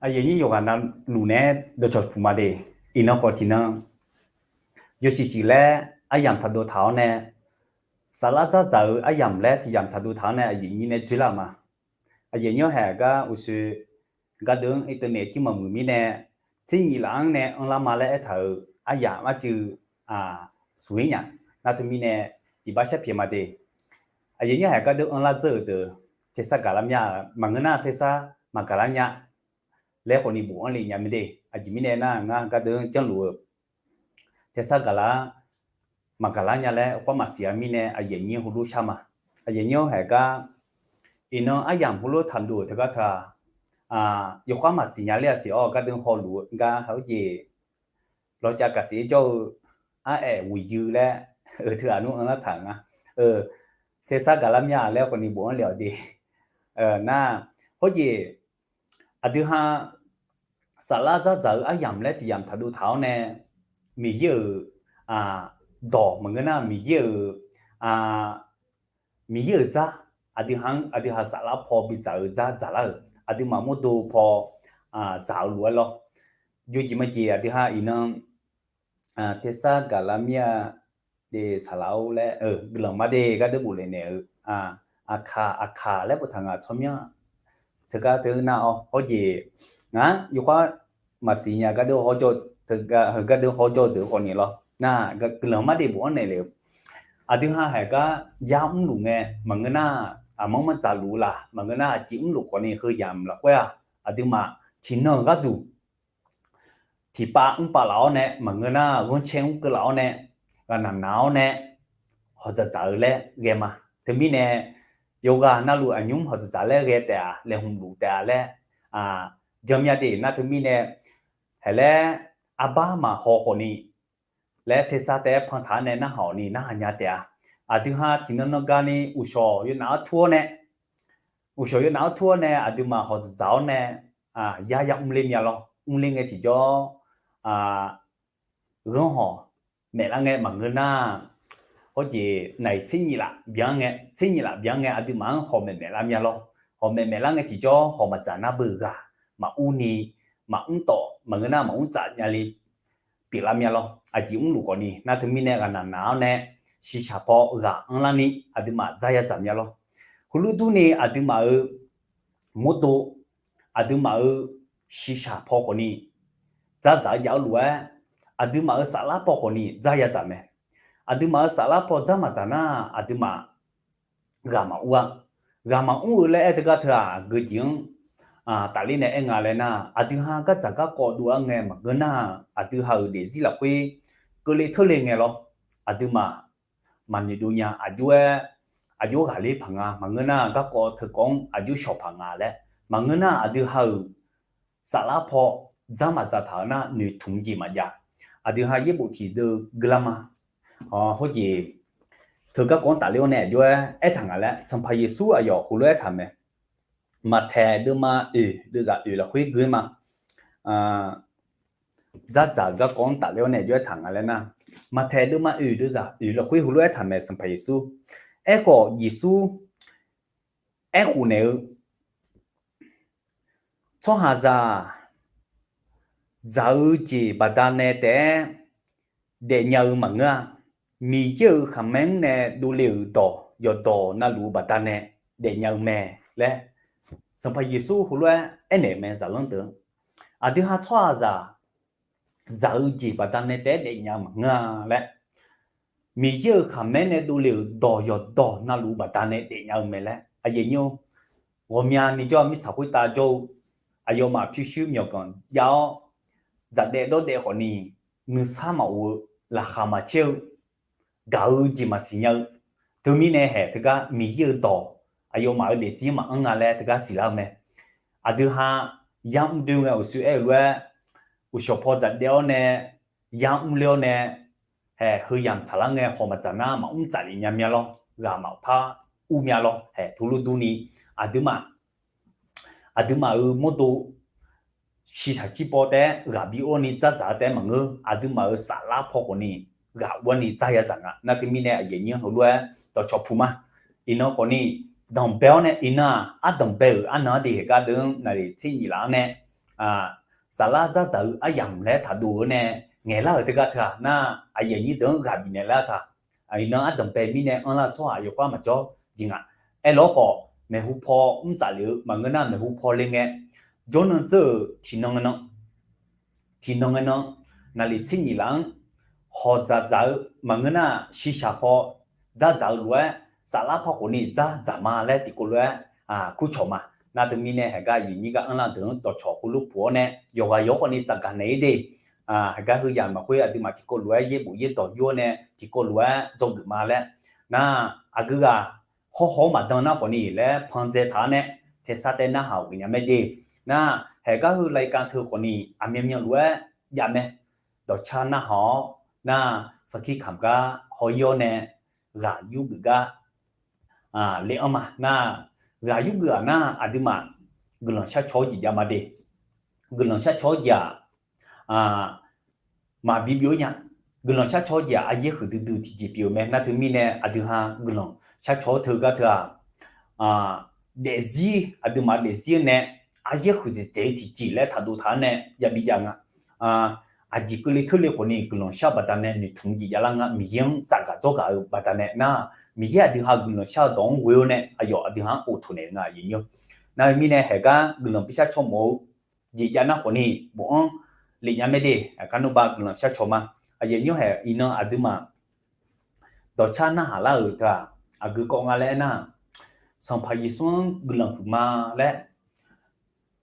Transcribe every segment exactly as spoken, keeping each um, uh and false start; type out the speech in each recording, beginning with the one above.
Aqyuif aqnyir yawqghaq navluf naeq-aer dawqcawq puq ma de. Iqnan khawf tiqnan, yawshuif shuif laer aryamq taqdov taq-awr nae, saflar dzardzaq-eu aryamq laer tiq yamq taqdov taq-awr nae aqyuif aqnyir nae dzoerlar-euq ma. Aqyuif aqnyir-anr haeq gar uqshoe gardeuv-anr internet jir maqmuiq mirnae, tser nyif laf-anr nae anrlar ma laer aertaq-euq aryamq arcuiv suq-ir nya. Nar teumirnae iqbax sharpyaeq ma de. Aqyuif aqnyir haeq gardeuv anrlar dzeur-euq deuq, tersar gaqlar mya, maqngeur nar tersar maqgaqlar nya laer khawfni bofanr le nya mae de. Aqjeq mirnae nar ngar gardeuv-anr janrluf-eu tersar gaqlar maqgaqlar nya laer khoer maqsiq-a mirnae aqyuif aqnyir heulof shar ma. Aqyuif aqnyir-anr haeq gar iqnan aryamq heulof taqdov-euq teugar teu-aq, yawkhav maqsiq nya ler-a siq-awr gardeuv hawluf-eu gar heujeq lawcav kaqsiq-aer jawr-eu araeq ghoeqyuiv laer-eu teu-aq nmr anrlar taq-euq nga. Tersar gaqlar mya laer khawfni bofanr le-awq de. Nar, hawjeq aqdui ha saflar dzardzaq-eu aryamq laer tiq yamq taqdov taq-awr nae, Miqyaer-euq dawq maqngeur nar Miqyaer-euq, Miqyaer-euq dzar, aqdui ha-anr aqdui ha saflar paw bidzaq-eu dzar dzaqlar-euq aqduimaf mawrdo paw dzaq-eu lof-aer lawr. Yawjeq majeq aqdui ha iqnan tersar gaqlar mir-a de saqlaq-or laer guiqlanq mar de gardeuv bofle naeq-eu, aqkaq aqkaq laer boftaq nga tsawrmyanr teugar teu nar-awr hawjeq ngar yawkhav maqsiq nya gardeuv hawjawr, gardeuv hawjawr deuq khawfni lawr nar guiqlanq mar de bofanr naeq le-eu. Aqdui ha haeq gar yar mrluf ngae maqngeur nar, aqmanr manr dzaqluf laf maqngeur nar aqjeq mrluf khawfni heu yamq lafkhoer-aq, aqduimaf tiqnan-euq gharduq tiqpav mrpav laf-awr nae maqngeur nar ghanrcae mr keuv laf-awr nae ghaqnaq naq-awr nae hawq dzaqdzaq-eu laer ghae ma. Teumirnae yawqghaq navluf aqnymr hawq dzaqdzaq laer ghae taef-a laeqhmq luf taef-a laer jan mya de. Nar teumirnae haeq laer arbar maqhaw khawfni laer tersar taef-aer pantaq-awr nae narhaq-awq ni narhaq nya taef-a. Aqdui ha tiqnan nan garni uqshawq yawnaf-anr tur-awr nae, uqshawq yawnaf-anr tur-awr nae aqduimaf hawq dzaqdzaq-awr nae yar ya mrler mya lawr. Mrler ngae tiqjawr ghanr hawq maeqlar ngae maqngeur nar, hawjeq naiq tser nyif laf byan ngae, tser nyif laf byan ngae aqduimaf-anr hawq maeq maeqlar mya lawr. Hawq maeq maeqlar ngae tiqjawr hawq maqdzaq nar beu ghaq maqur ni, maqmr tawf maqngeur nar maqmr tsaf nyale pyeuflar mya lawr. Aqjeq mrluf khawfni nar teumirnae ghaqnaq naq-awr nae shiqshaq paw ghaq anrlar ni aqduimaf dzar ya dzaq mya lawr. Heulof durni aqduimaf-euq mawrdo, aqduimaf-euq shiqshaq paw khawfni dzardzaq-eu jav-eu lof-aer, aqduimaf-euq saflar paw khawfni dzar ya dzaq mae. Aqduimaf-euq saflar paw dzar maqdzaq nar aqduimaf ghaq maqur-a. Ghaq maqmr-eu laer aer teugar teu-aq geujeq-anr tafler nae aer nga laer nar, aqdui ha gardzaq garkawv dov-aer ngae maqngeur nar, aqdui ha-euq daefzir lafkhoer keuvle teurle ngae lawr. Aqduimaf maqnoeq dov nya, aqjox-aer aqjox ghaqler paq nga maqngeur nar garkawv teukawv-anr aqjox shawq paq nga laer maqngeur nar aqdui ha-euq saflar paw dzar maqdzaq taq-eu nar noeqtmq jeq maqjav. Aqdui ha yaerbof tiqdeuv guilar ma. Hawjeq teu garkawv-anr tafler-awr nae aqjox-aer aertaq nga laer Sanqpaq Yeqsur aqyawf heulof-aer aertaq mae. Maqtaeq deuvma oeq deuvzaq oeq lafkhoer gui-aer ma. Dzardzaq-euq garkawv-anr tafler-awr nae aqjox-aer taq nga laer nar, Maqtaeq deuvma oeq deuvzaq oeq lafkhoer heulof-aer taq mae Sanqpaq Yeqsur. Aerkhawf Yeqsur aerkhof naeq-eu, tsawrhaqzaq dzaq-eu jeq baqdanae taef-aer daefnya-eu maqngeur-a. Miqyaer-euq khaqmae-anr nae dovle-euq dawq yawqdawq navluf-eu baqdanae daefnya-eu mae laer Sanqpaq Yeqsur heulof-aer aernaeq-eu mae zaqlanr deuq. Aqdui ha tsawrhaqzaq dzaq-eu jeq baqdanae taef-aer daefnya-eu maqngeur-a laer, Miqyaer-euq khaqmae nae dovle-euq dawq yawqdawq navluf-eu baqdanae daefnya-eu mae laer aqyuif aqnyir-or, ghawqmyani jawr-eu mirtsaq khoertav jawr-eu aqyawfmaf pyurshuir myawqganq jav-awr dzaqdaev dawrdaev khawfni nuisar maqof-eu laqkhaq maqcaer-eu gaq-eu jeq maqsiq nya-eu, teumirnae haeq teugar Miqyaer-euq dawq aqyawfmaf-euq daefzir maqanr nga laer teugar siqlar-eu mae. Aqdui ha yar mr doe ngae uqshoe aer-eu lof-aer, uqshawq paw dzaqdaev-awr nae yar mr ler-awr nae, haeq heu yamq tsaqlar ngae haw maqdzaq nar maqmr tsaf lef nya mya lawr, ghaq maqpar ur mya lawr, haeq teulof durni, aqduimaf aqduimaf-euq mawrdo shiqshaq cirbawr taef-aer ghaq bi or ni dzardzaq-eu taef-aer maqngeur, aqduimaf-euq saflar paw khawfni ghaq ur-awr ni dzar ya dzaq nga. Nar teumirnae aqyuif aqnyir heulof-aer dawqcawq puq ma. Iqnan khawfni danqbae-awr nae iqnan-aq ardanqbae-euq arnan-anr de haeq gar deuq-anr naqli tser nyif laf-anr nae saflar dzardzaq-eu aryamq laer taqdov-eu nae ngaeqlar-euq teugar teu-aq nar, aqyuif aqnyir deuq-anr ghaq bifnaeq lar-eu taq. Iqnan ardanqbae mirnae anrlar-eu tsawrhaq yawkhav maqjawr jeq nga. Aerlawr khawf, maeqhu paw mr tsaf lef-eu maqngeur nar, maeqhu paw le ngae, jawrnan dzeur-euq tiqnan ngae nan, tiqnan ngae nan, naqliq tser nyiq laf-anr hawq dzaqdzaq-eu maqngeur nar, shiqshaq paw dzardzaq-eu lof-aer, saflar paw khawfni dzardzaq ma laer tiqkawv lof-aer kurcawq ma. Nar teumirnae haeqgar aqyuif aqnyir gar anrlar deuq-anr dawqcawq heulof puq-awr nae yawqghaq yawq khawfni tsafgaq naeq-ir de. Haeqgar heuyaq maqkhoer aqduimaf tiqkawv lof-aer yaerbof yaerdawq yur-awr nae tiqkawv lof-aer dzawgeuf ma laer. Nar aqgeu ghaq hawrhaw-awr maqdan nar khawfni laer pandzae taq-awr nae taesar tae narhaq-awq geuf nya mae de. Nar haeqgar heu รายการ teu khawfni aqmyanmyan lof-aer jav mae. Dawqcar narhaq-awr nar sarkir kamq gar haw-ir-awr nae ghaq yurgeuf gar le-anr ma. Nar ghaq yurgeuf-aq nar aqduimaf guiqlanq sharcaw-awr jeq jav ma de. Guiqlanq sharcaw-awr jeq-aq maqbi byov-ir nya. Guiqlanq sharcaw-awr jeq-aq aryaer huiqdui dui tiqjeq pyeuf-eu mae. Nar teumirnae aqdui ha guiqlanq sharcaw-awr teugar teu-aq, daefzir, aqduimaf daefzir-eu nae aryaer huiqdzaeq dzaeq-eu tiqjeq laer taqdov taq-awr nae yabi jav nga. Aqjeq keuvle teurle khawfni guiqlanq shar baqda nae noeqtmq jeq javlar nga. Miqyaer-anr tsafgaq dzawrgaq-eu baqda nae nar, Miqyaer aqdui ha guiqlanq shar-eu dawq-anr ghoe-awr nae aqyawf aqdui ha-anr ghoftoq naeq nga aqyuif aqnyir. Nar heu mirnae haeqgar guiqlanq bi sharcaw mawf-eu jeq jav nar khawfni bof-anr lef nya mae de. Aqkar nmrba guiqlanq sharcaw ma. Aqyuif aqnyir haeq iqnan aqduimaf dawqcar narhaq lar-euq teu-aq, aqgeu kawv nga laer aernar, Sanqpaq Yeqsur-anr guiqlanq huiqma laer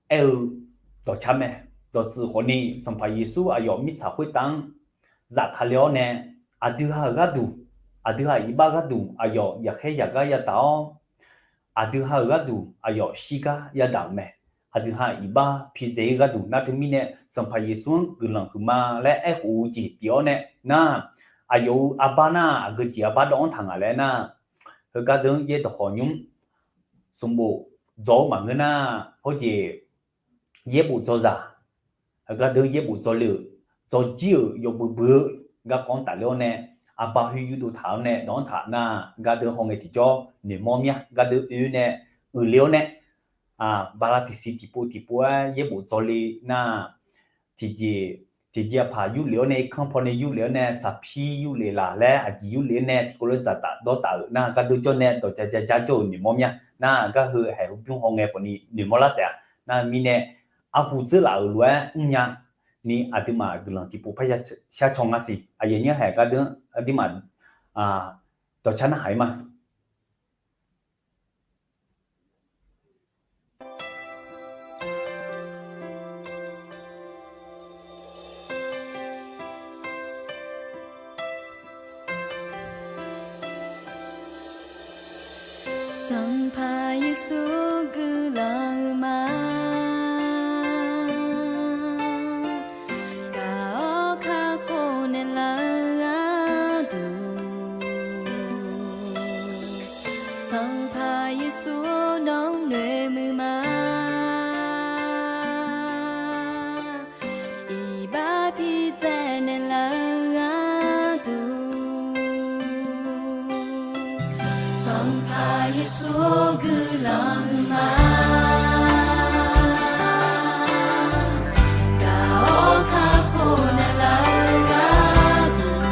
aer-eu dawqcar mae. Dawqtsuif khawfni Sanqpaq Yeqsur aqyawf mirtsaq khoertav-anr zafkale awr nae, aqdui ha-euq gharduq, aqdui ha-euq iqbax gharduq aqyawf yaqkhaer yaqgar yadaq-awr, aqdui ha-euq gharduq aqyawf shirgar yadaq-euq mae. Aqdui ha-euq iqbax pidzae-ir gharduq nar teumirnae Sanqpaq Yeqsur-anr guiqlanq huiqma laer aerkhof-eu jeq pyeuf-awr nae nar, aqyawf-euq arbar nar aqgeu jeq arbar dawv-anr taq ngaq laer nar, heugar deuq-anr yaerdawq khawf nymr, sanqbof dzaw-eu maqngeur nar, hawjeq yaerbof dzaw zaq, heugar deuq yaerbof dzaw le-euq, dzaw jir-euq yawbui bui-eu garkawv-anr tafler-awr nae, arbar khoer yurdov taq-awr nae dawv-anr taq nar, gar deuq hawngae tiqjawr noeqmawr mya. Gar deuq oe nae uiqle-awr nae, bala tiqsiq tiqpov tiqpov-aer yaerbof dzaw le nar, tiqjeq, tiqjeq aqpaq yurlef-awr nae, irkanr pawnae yurlef-awr nae, saqpir yurlef laq laer aqjeq yurlef-awr nae tiqkawv lof-aer dzaqtaf dawrtaf-euq nar, gar deuq jawr nae dawqja ja ja jawr-euq noeqmawr mya. Nar gar heu haeq hubymr hawngae khawfni noeqmawr lar taef-a. Nar mirnae arhu dzeur laf-euq lof-aer mrnya ni aqduimaf guiqlanq tiqpov par sharcaw nga siq. Aqyuif aqnyir haeq gar deuq aqduimaf dawqcar narhaq-ir ma. Sanqpaq Yeqsur guiqlanq huiqma, gaq-awr kakhof naeqlaf-eu gharduq, Sanqpaq Yeqsur nawq-anr noeqmuiq ma. Iqbax pidzae naeqlaf-eu gharduq, Sanqpaq Yeqsur guiqlanq huiqma, gaq-awr kakhof naeqlaf-eu gharduq,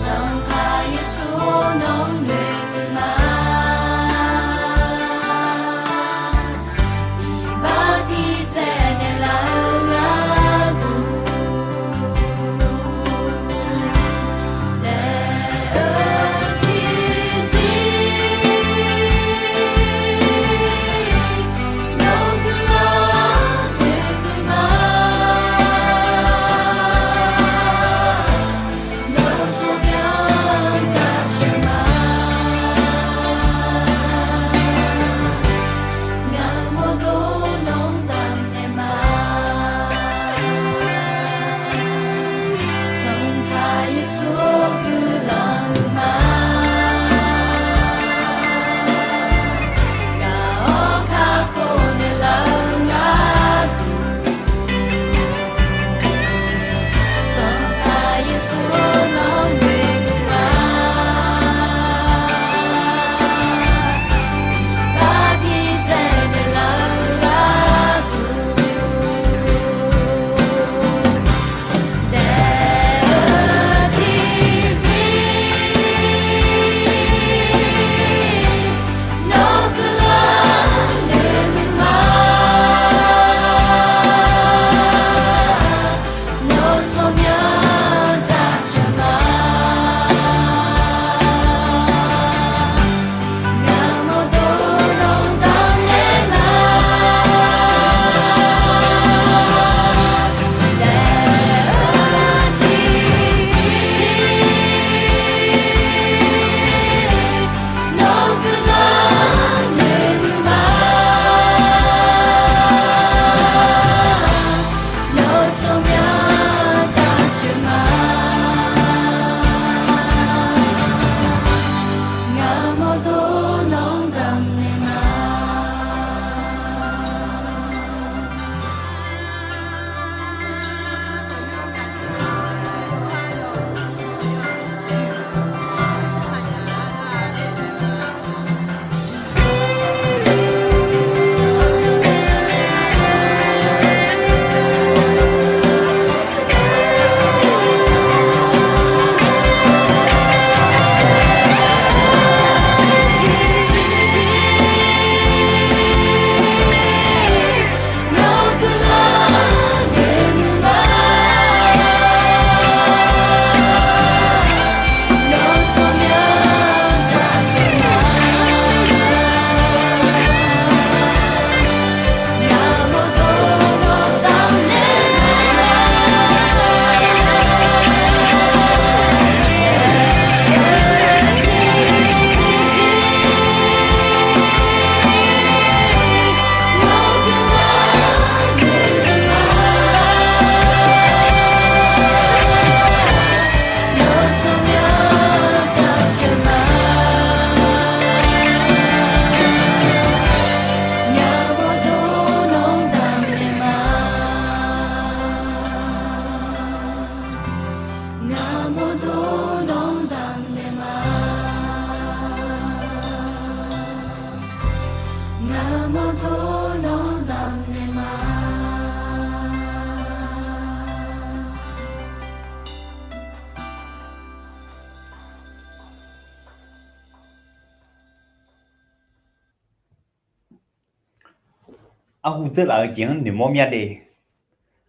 Sanqpaq Yeqsur nawq-anr noeqmuiq ma. Iqbax pidzae naeqlaf-eu gharduq, laer-eu tiqzir Arhu dzeurlaf-eu jeq-anr noeqmawr mya de.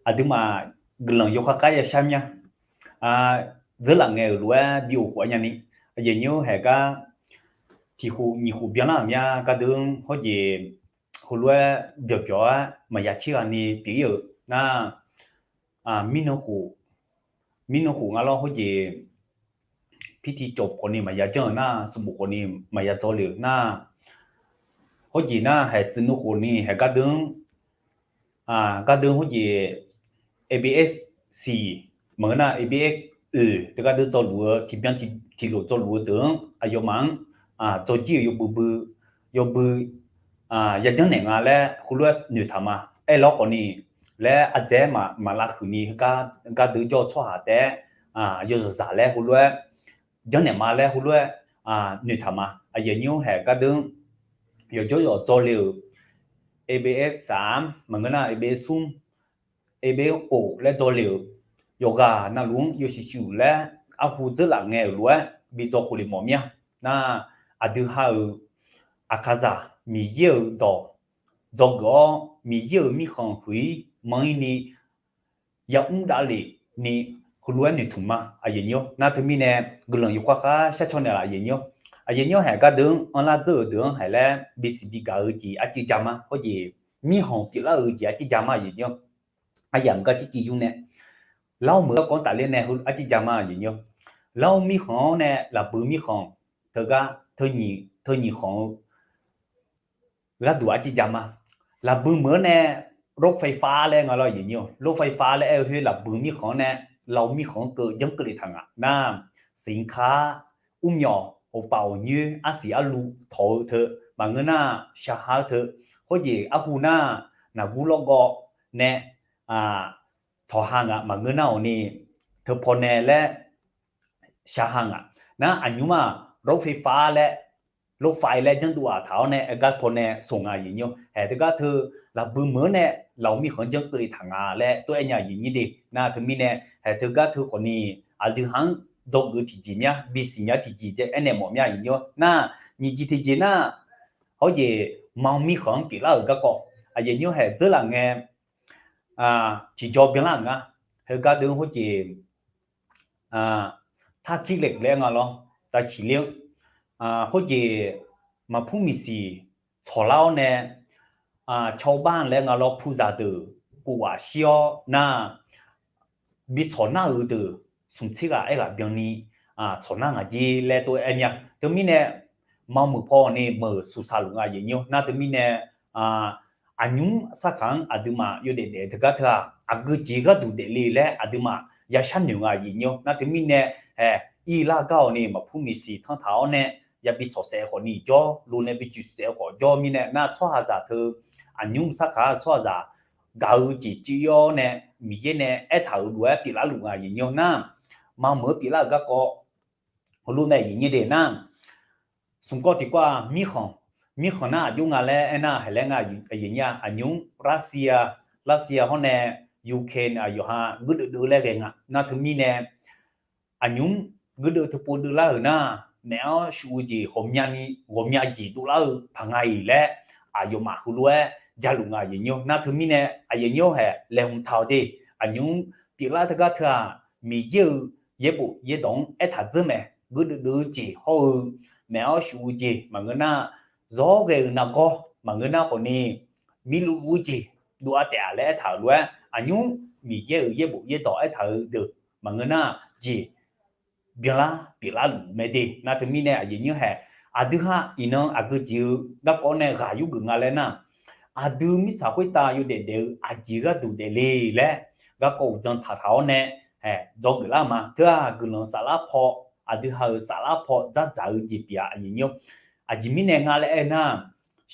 Aqduimaf guiqlanq yawkhav khav yashar mya. Dzeurlaf ngae-euq lof-aer bi of khof-aer nyani, aqyuif aqnyir haeq gar tiq khof nyiq khof byanlar-euq mya gardeuv-anr hawr jeq heulof-aer byawq byawq-aer maqya tser ghaq ni pyeuf ir-euq nar, mirnan khof, mirnan khof nga lawr hawr jeq pirtiv cawv khawf ni maqya janr-euq nar, smq bof khawf ni maqya dzaw le-euq nar, hawr jeq nar haeq tsuif nmr khof ni haeq gardeuv-anr gardeuv hawr jeq A B S C maqngeur nar A B S oeq teu gardeuv dzaw luf-eu tiqbyan tiqlof dzaw luf-eu deuq-anr aqyawfmaf-anr dzawjir-euq yawbui bui, yawbui yajanr naeq nga laer heulof-aer noeqtaq ma. Aerlawr khawf ni laer ardzaeq-aer maqlav huiq ni heugar gardeuv jawr-eu tsawrhaq taef-aer yawzaqzaq laer heulof-aer janrnaeq ma laer heulof-aer noeqtaq ma. Aqyuif aqnyir haeq gardeuv-anr yawqjawr yawq dzaw le-euq A B S saq-anr maqngeur nar A B S smr, A B S khof laer dzaw le-euq yawqghaq navluf-anr yawshuif shuif laer arhu dzeurlaf ngae-euq lof-aer bi dzaw khof le mawf mir-a. Nar, aqdui ha-euq aqkaqzaq Miqyaer-euq dawq dzawgeuf-awr Miqyaer-euq mirkhanq huiq-ir manr-ir ni yamr davlef ni heulof-aer noeqtmq ma. Aqyuif aqnyir nar teumirnae guiqlanq yawkhav khav shar caw naeq laf aqyuif aqnyir. Aqyuif aqnyir haeq gardeuv-anr anrlar dzeur-euq deuq-anr haeq laer bisiq biga-eu jeq arciv ja ma hawr jeq mirkhanq pyeuflar-eu jeq arciv ja ma aqyuif aqnyir. Aryamq gar circiv yur nae Lawr meuq garkawv-anr tafler nae heu arciv ja ma aqyuif aqnyir. Lawr mirkhanq-anr nae lafbui mirkhanq teugar teu nyiq khanq-eu gharduq arciv ja ma. Lafbui meuq-anr nae รถไฟฟ้า laer nga lawr aqyuif aqnyir. รถไฟฟ้า laer aer-eu khoer lafbui mirkhanq-anr nae lawr mirkhanq-anr keuv janr keuvle taq ngaq nar, สินค้า urmyawq hawpaf hawqnyoer arsiq arluv tawq-eu teu maqngeur nar shaqha-eu teu hawr jeq arhu nar naqgur lawrgawv nae tawqha ngaq maqngeur nar-awq ni teu pawnae laer shaqha ngaq nar aqnymr-aq รถไฟฟ้า laer รถไฟ laer janrdov-aq taq-awr nae aer gar pawnae soq nga aqyuif aqnyir. Haeq teugar teu lafbui meuq-anr nae lawr mirkhanq-anr janr keuvle taq nga laer tov-aer nya aqyuif aqnyir de. Nar teumirnae haeq teugar teu khawf ni aqdui ha-anr dzawgeuf tiqjeq mya bisiq nya tiqjeq aernaeq mawf mya aqyuif aqnyir. Nar nyiq jeq tiqjeq nar hawr jeq ma mirkhanq-anr pyeuflar-euq garkawv aqyuif aqnyir haeq dzeurlaf ngae tiqjaw byanlar-euq nga. Heugar deuv hawr jeq ท่าขี้เหล็ก laer nga lawr, ตาขี้เหล็ก hawr jeq maqpur miqsiq tsawqlar-awr nae cawba laer nga lawr puzaq deuq kov ghaq shir-awr nar, bi tsawq nar-euq deuq smq tser ghaq aerghaq byanni tsawq nar ngaq jer laer tov-aer mya. Teumirnae maqmeuq paw ni meuq suqsaq luf nga aqyuif aqnyir. Nar teumirnae aqnymr sarkaq-anr aqduimaf yawdaef daef-eu teugar teu-aq aqgeu jeq gharduq daefle laer aqduimaf yashar noeq nga aqyuif aqnyir. Nar teumirnae haeq irlar gar-awq ni maqpur miqsiq tanrtaq-awr nae yabi tsawqsaef khawf ni jawr lo nae bi tsuif saef khawf jawr mirnae nar tsawrhaqzaq teu aqnymr sarkaq-a tsawrhaqzaq gaq-eu jeq cuiv-awr nae Miqyaer nae aertaq-euq lof-aer pyeuflar luf nga aqyuif aqnyir nar, maqmeuq-eu pyeuflar-euq garkawv heulof mae aqyuif aqnyir de nar, smq kawv tiqkawv-aq mirkhanq, mirkhanq nar aqjox nga laer aernar haeq laer nga aqyuif aqnyir-a aqnymr Russia, Russia hawr nae Ukraine aqyawf ha guirdeuv deuv laer ghae nga. Nar teumirnae aqnymr guirdeuv teupov deuvlar-euq nar, naef-awr shuv-eu jeq ghawqmyani ghawqmya jeq dovlar-eu paq nga-iq laer aqyawfmaf heulof-aer jaluf nga aqyuif aqnyir. Nar teumirnae aqyuif aqnyir haeq laeqhmq taq-awq de. Aqnymr pyeuflar teugar teu-aq Miqyaer-euq yaerbof yaerdawq-anr aertaq dzeur mae. Guirdeuv deuv-eu jeq hawr-eu naef-awr shuv-eu jeq maqngeur nar, zawr ghae-eu nargawr maqngeur nar khawf ni mirluf luf-eu jeq dov-a taef-a laer aertaq-euq lof-aer aqnymr Miqyaer-euq yaerbof yaerdawq aertaq-eu deuq maqngeur nar jeq byanlar pyeuflar luf mae de. Nar teumirnae aqyuif aqnyir haeq aqdui ha iqnan aqgeu jeq-eu garkawv nae ghaq yurgeuf nga laer nar, aqdui mirtsaq khoertav yawdaef daef-eu aqjeq gharduq daefle laer garkawv uqdzan taqtaq-awr nae dzawgeuf lar ma. Teu-aq guiqlanq saflar paw aqdui ha-euq saflar paw dzardzaq-eu jeq pyeuf-a aqyuif aqnyir. Aqjeq mirnae nga laer aernar,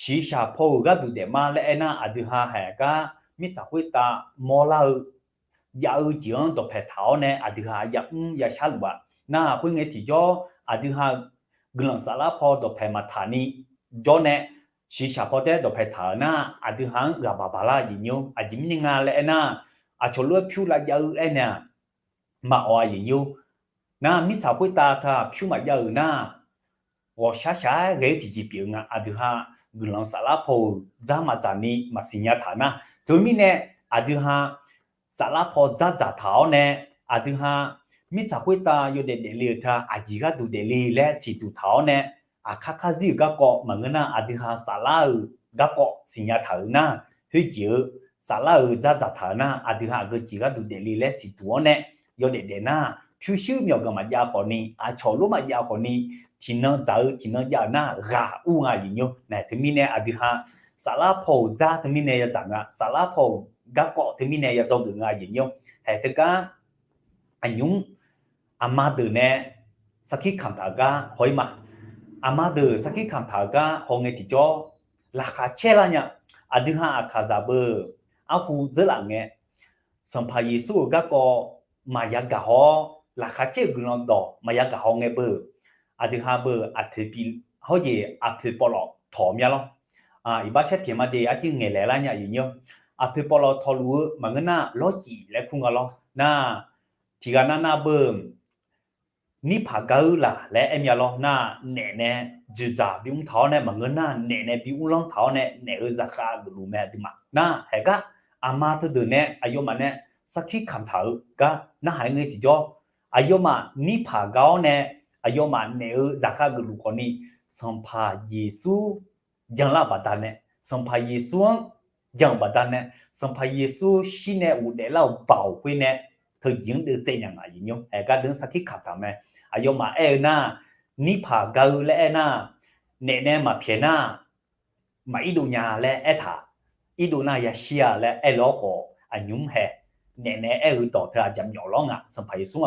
shiqshaq paw-euq gharduq daef ma laer aernar aqdui ha haeq gar mirtsaq khoertav mawrlar-eu jav-eu jeq-anr dawqpaeq taq-awr nae aqdui ha yamr yashar luf-a. Nar khoerngae tiqjawr aqdui ha guiqlanq saflar paw dawqpaeq maqtaq ni jawr nae shiqshaq paw tae-aer dawqpae taq-euq nar, aqdui ha-anr ghaq baq baq lar aqjeq nymr. Aqjeq mirnae nga laer aernar, aqcawq lof-aer pyur lav jav-eu aernaeq-aq, maqawq aqjeq nymr. Nar mirtsaq khoertav teu-aq pyur maqjav-euq nar, ghawqshaq shaq-aer ghae-eu tiqjeq pyeuf-eu nga. Aqdui ha guiqlanq saflar paw-euq dzar maqdzaq ni maqsiq nya taq nar, teumirnae aqdui ha saflar paw dzardzaq taq-awr nae, aqdui ha mirtsaq khoertav yawdaef daefle-euq teu-aq aqjeq gharduq daefle laer siqduq taq-awr nae, aqkar karzir-euq garkawv maqngeur nar, aqdui ha saflar-euq garkawv siqnya taq-euq nar, khoerjeq-eu saflar-euq dzardzaq taq-euq nar, aqdui ha aqgeu jeq gharduq daefle laer siqduq-awr nae, yawdaef daef nar, pyurshuir myawqganq maqjav khawfni, aqcawq lof maqjav khawfni, tiqnan dzaq-eu tiqnan jav-euq nar ghaq ur nga aqjeq nymr. Nae teumirnae aqdui ha saflar paw-euq dzar teumirnae yadzaq nga, saflar paw-euq garkawv teumirnae yadzawr geuf nga aqjeq nymr. Haeq teugar aqnymr aqma deuq nae sarkir kamq taq-euq gar haw-ir ma. Aqma deuq sarkir kamq taq-euq gar haw ngae tiqjawr, laqkhaq caer lar nya. Aqdui ha aqkaqzaq beu arhu dzeurlaf ngae, Sanqpaq Yeqsur-euq garkawv maqya gaq haw-awr, laqkhaq caer-euq guiqlanq dawq maqya gaq haw ngae beu, aqdui ha beu aqpoeq bi, hawr jeq aqpoeq pawvlawq tawq mya lawr. Iqbax shartiq ma de arjir ngaeqlaeq lar nya aqjeq nymr. Aqpoeq pawvlawq tawqluf-eu maqngeur nar lawrcif laer kur nga lawr. Nar, tiqghaq nav nav beu, nirpaq gar-eu laq laer aer mya lawr. Nar, naef nae dzoeqdzaq bimr taq-awr nae maqngeur nar, naef nae bimr lanr taq-awr nae naef-euq zaqkhav geufluf mae aqduimaf. Nar, haeq gar aqma teudeuq nae aqyawfmaf nae sarkir kamq taq-euq gar narhaq-aer ngae tiqjawr, aqyawfmaf nirpaq gar-awr nae aqyawfmaf naef-euq zaqkhav geufluf khawfni, Sanqpaq Yeqsur janlar-euq baqdanae, Sanqpaq Yeqsur-anr jan-euq baqdanae, Sanqpaq Yeqsur shir nae ghofdaef lar-euq baoq khoer nae teujeq-anr deuvtsaev nya nga aqjeq nymr. Haeq gar deuq-anr sarkir kamq taq mae. Aqyawfmaf aer-eu nar, nirpaq gar-eu laer aer nar, naef nae maqpyaeq nar, maq irdov nya laer aertaq, irdov nar yashir-a laer aer-awr khawf, aqnymr haeq naef nae aer-eu dawq teu aqjaq myawf lawr nga, Sanqpaq Yeqsur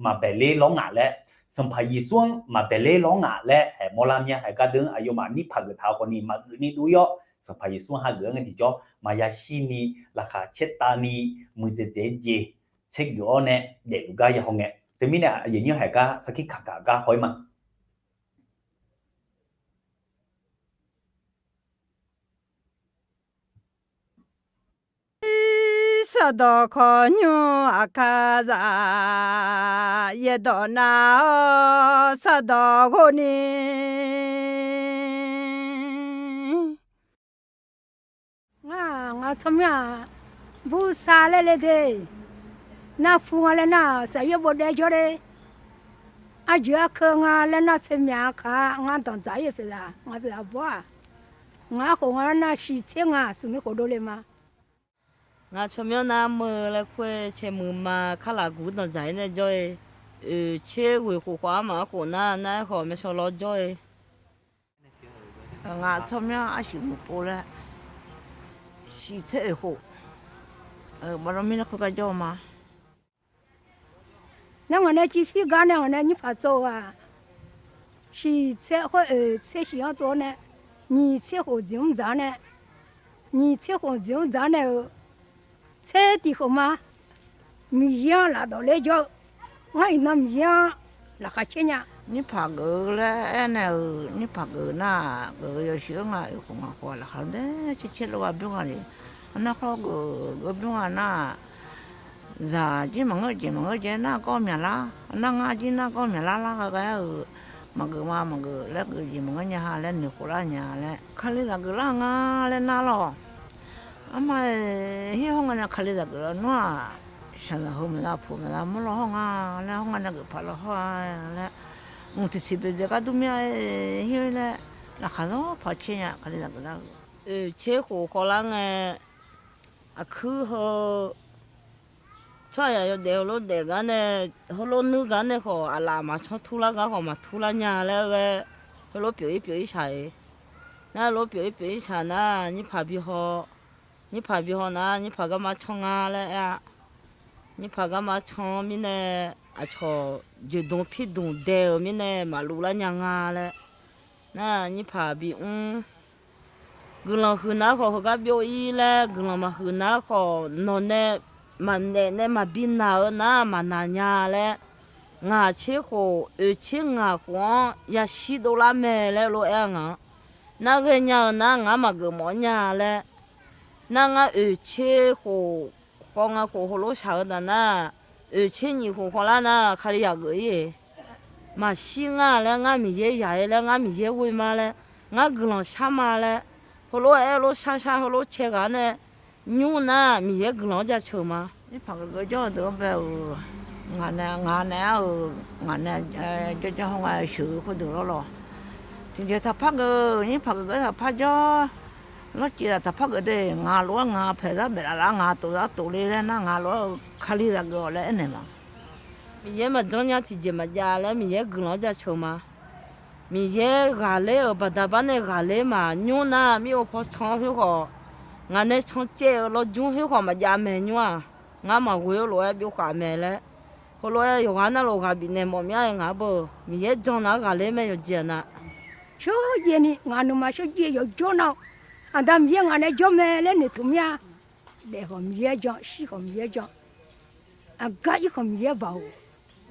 maqbaeq ler lawr nga laer, Sanqpaq Yeqsur-anr maqbaeq ler lawr nga laer haeq mawrlar mya. Haeq gar deuq-anr aqyawfmaf nirpaq geuf taq-eu khawfni maqgeuf ni dov-ir-awr, Sanqpaq Yeqsur-anr hageuf-aer ngae tiqjawr, maqya shir ni, laqkhaq caer tav ni, muiqdzaeq dzaeq-aer jeq tsergeuf-awr nae daefluf gar ya haw ngae. Teumirnae aqyuif aqnyir haeq gar sarkir kamq taq gar haw-ir ma. Sardawq kawqnymr aqkaqzaq, yaerdawq nav-awr sardawq ghov ni. Ngar, ngaq tsawrmyanr-aq, bursav laer le de. Nar fu nga laer nar, saqyoer bofdaef jawr le. Arjeuq arkeuv nga laer nar, poemyaq kaq-a. Ngar danqdzaq-ir-eu pyeufzaq, ngaq pyeufzaq bawr-aq, ngaq arkhof nga laer nar, shiq tser nga tsuif ni khof dovle ma. Ngaq tsawrmyanr nar meuq laer kur-eu cae muiq ma. Karlaq guq danqdzaq-ir nae jawr-e. Oeq tser ghoeq khof khawf armaf arkhof nar, nar-aer khawf myavshaw lawr jawr-e. Ngaq tsawrmyanr arsiq muiqpov laer, shiq tser oeq khof, baqdawr mir laer kur gar jawr-eu ma. Nar ngaq nae cifir gar nae ngaq nae nyirpaq tsov-eu-aq, shiq tser khoer oeq tser shiq-anr tsov-awr nae, nyiq tser khof jeq-anr dzaq-awr nae, nyiq tser khof jeq-anr dzaq-awr nae-euq tser tiq khof ma. Miqyaer-anr lafdawq ler jawr-eu, ngar iqnan Miqyaer-anr laqkhaq caer nya. Nyirpaq geuf-eu laer aernaeq-euq, nyirpaq geuf nar-aq, geuf-eu yawshuif-anr nga oeq khof ngaq khof-aq laqkhaq daer caer caer lof-aer bymr nga le. Arnar khawr geuf geuf bymr nga nar-aq, zaq jir maqngeur jeq maqngeur jeq nar gawr myaqlar, arnar ngar jir nar gawr myaqlar lar ghae ghae-aer-euq, maqgeuf ma maqgeuf laer geuf jeq maqngeur nya ha laer noeqkhof lar nya laer, Kalizaq geuflar nga laer nar lawq. Arma-iq, hir hawr nga nae Kalizaq geuf lawnmr-aq, shaqzanq heu maeqlar puq maeqlar mawrlaw hawr nga laer hawr nga nae geuf paq law hawr-a laer, mq tiqsiq beuqdzae gar dur mir-a, hir laer, laqkhaq zanr paq caer nya Kalizaq geuflar-eu. Oeq tser khof khawvlar ngae, aqkuir heu tsawrhaqzaq yawdaef heulof daef gar nae, heulof nuir gar nae khawf aqlaf maqcanr turlar gar khawf maqturlar nya laer ghae, heulof pyeuf-ir pyeuf-ir shaq-iq. Nar heulof pyeuf-ir pyeuf-ir shaq nar, nyirpaq bi haw, nyirpaq bi haw nar, nyirpaq garma canr nga laer aer-a. Nyirpaq garma canr-anr mirnae, aqcawq joeqdmq pirdmq dae-euq mirnae maqluv lar nya nga laer, nar nyirpaq bimr. Guiqlanq huiqnar khawf heugar byov-ir laer, guiqlanq maqhuiqnar khawf nawqnae maqnaef nae maqbi naq-eu nar maqnaq nya laer, ngaq tser khof oeq tser ngaq khof-anr yashir dovlar mae laer lof-aer-a ngaq-anr. Nar ghaenya-eu nar ngar maqgeuf mawf-anr nya laer, nar ngar oeqtser khof khawf nga khof heulof shaq-eu daq nar, oeqtser nyiq khof khawf lar nar Kali yaq geuf-ir-eq. Maqshir ngar laer, ngar Miqyaer yaq-ir laer, ngar Miqyaer ghoe ma laer, ngar guiqlanq shar ma laer, heulof-aer aer-eu lof shar shar heulof cae ghaq nae nymr nar Miqyaer guiqlanq-anr jaceuq ma. Nyirpaq geuf geuf jawr-eu deuq-anr bae-euq, ngaq nae ngaq nae ar-euq, ngaq nae jawrjawr hawr nga sheuq-eu khoerdeuq lawr lawq. Tiqjeq taqpar geuf, nyirpaq geuf geuf taqpar jawr, lawrciv zaq taqpar geuf de, ngaq lof-aer ngaq paeq zar baef laf laf ngaq tof zar tof le laer nar ngaq lof-aer-eu Kalizaq geuf-awq laer aernaeq ma. Miqyaer maqjanr nya tiqjeq maqjav laer Miqyaer guiqlanq-anr jaceuq ma. Miqyaer ghaqler-euq baqda bar nae ghaqler maqnymr nar mir-eu paw can khoerkhawf, ngaq nae cancaev-euq lawjmr khoerkhawf maqjav maeq nymr-aq, ngar maqghoe-eu lof-aer byov khaf mae laer, heulof-aer yawqghaq navluf ghaq bifnaeq mawf mya-aer ngaq-anr beu Miqyaer jan nar ghaqler mae yawqjeq-aq nar. Shawrjaev ni ngaq nuima shawrjaev yawqjawr nar-eu, Aqda Miqyaer ngaq nae jawr mae laer noeqtmq mya. Daef khawf Miqyaer jan, shir khawf Miqyaer jan, aqgar ir khawf Miqyaer baoq,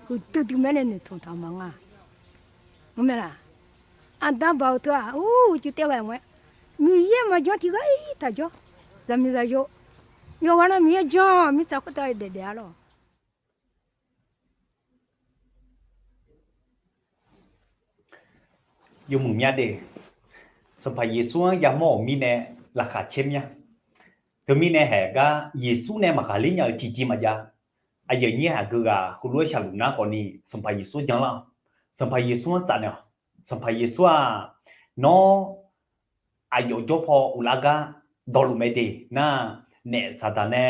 huiqdui dui mae nae noeqtmq taq ma nga. Ngeur mae laq? Aqda baoq teu-aq, ur, uicuiv taev ghae mq-aer, Miqyaer maqjan tiqghaq-ir taq jawr. Zaqmiq zaqyo, yawqghaq nav Miqyaer jan, mirtsaq khoertav daef daef-a lawq. Yawmuiq mya de, Sanqpaq Yeqsur-anr yamawr-euq mirnae laqkhaq caer mya. Teumirnae haeq gar Yeqsur nae maqghaqler nya-euq tiqjeq maqjav. Aqyuif aqnyir aqgeu ghaq heulof-aer shaqluf nar khawfni Sanqpaq Yeqsur janlar-awq. Sanqpaq Yeqsur-anr tsafnaeq-awq. Sanqpaq Yeqsur-aq, nawr aqyawf jawr paw uvlar gar dawqluf mae de nar, naef Saqdaq nae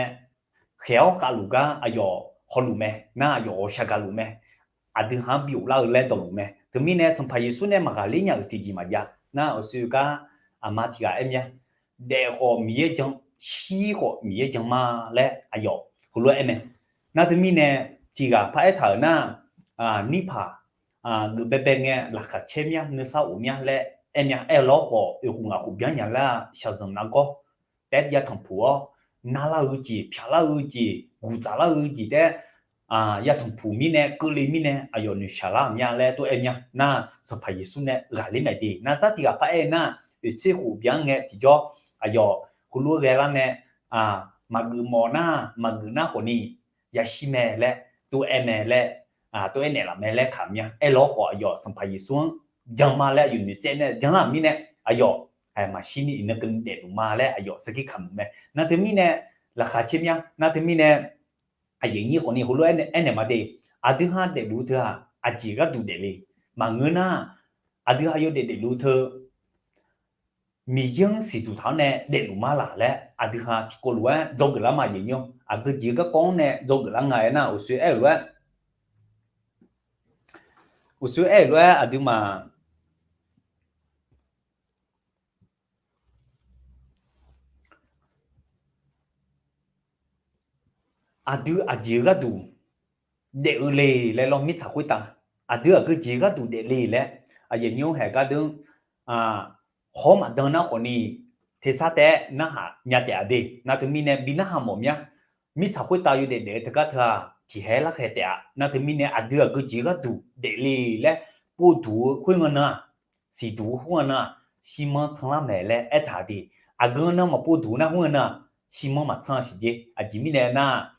khaeq-awr khavluf gar aqyawf hawluf mae nar, aqyawf ghawqshaq gaqluf mae. Aqdui ha-anr bi uvlar-eu laer dawqluf mae. Teumirnae Sanqpaq Yeqsur nae maqghaqler nya-euq tiqjeq maqjav nar, uqshoe gar aqma tiqghaq aer mya. Daef khawf Miqyaer jan, shir khawf Miqyaer jan ma laer aqyawf heulof-aer aer mae. Nar teumirnae tiqghaq par aertaq-euq nar, nirpaq geuf baebae ngae laqkhaq caer mya, nuisar of mya laer aer mya. Aer-eu lawr khawf oeq khof ngaq khof byan nya lar shaqzanq nargawr taef-aer yatanq puq-awr, narlar-eu jeq, pyaqlar-eu jeq, guqtsaf lar-eu jeq taef-aer yatanq puq mirnae keuvle mirnae aqyawf noeqshaq lar-euq mya laer tov-aer mya nar, Sanqpaq Yeqsur nae ghaqler mae de. Nar tsar tiqghaq par aer nar, oeqtser khof byan ngae tiqjawr aqyawf heulof-aer ghae lar nae, maqgeuf mawf nar, maqgeuf nar khawfni yashir mae laer tov-aer mae laer, tov-aer naeqlaf mae laer kaq mya. Aer lawr khawf aqyawf Sanqpaq Yeqsur-anr jan ma laer aqyawf noeqtsaev nae janlar-euq mirnae aqyawf maqshir ni iqnan keuvni daefluf ma laer aqyawf sarkir kamq mae. Nar teumirnae laqkhaq caer mya. Nar teumirnae aqyuif aqnyir khawfni heulof-aer aernaeq ma de. Aqdui ha daefluf-eu teu-aq aqjeq gharduq daefle. Maqngeur nar, aqdui ha yawdaef daefluf-eu teu Miqyaer-anr siqduq taq-awr nae daefluf ma laq laer aqdui ha tiqkawv lof-aer dzawgeuf lar ma. Aqyuif aqnyir-awr, aqgeu jeq-eu garkawv-anr nae dzawgeuf lar nga aernar, uqshoe aer-euq lof-aer, uqshoe aer-euq lof-aer aqduimaf aqdui aqjeq-eu gharduq daef-eu le laer lawr, mirtsaq khoertav aqdui aqgeu jeq gharduq daef le laer, aqyuif aqnyir-anr haeq gardeur hawr maqdan nar khawfni tersar taef-aer narhaq nya taef-a de. Nar teumirnae bi narhaq mawf mya. Mirtsaq khoertav yawdaef daef-eu teugar teu-aq tiqhaer larkhaeq taef-a. Nar teumirnae aqdui aqgeu jeq gharduq daef le laer povduq-eu khoerngae nar-aq, siqduq-eu khoerngae nar-aq, shirmanr tsanrlar mae laer aertaq de. Aqgeu nan maqpov duq nar khoerngae nar-aq, shirmanr maqtsanr-a siqjeq. Aqjeq mirnae nar-aq,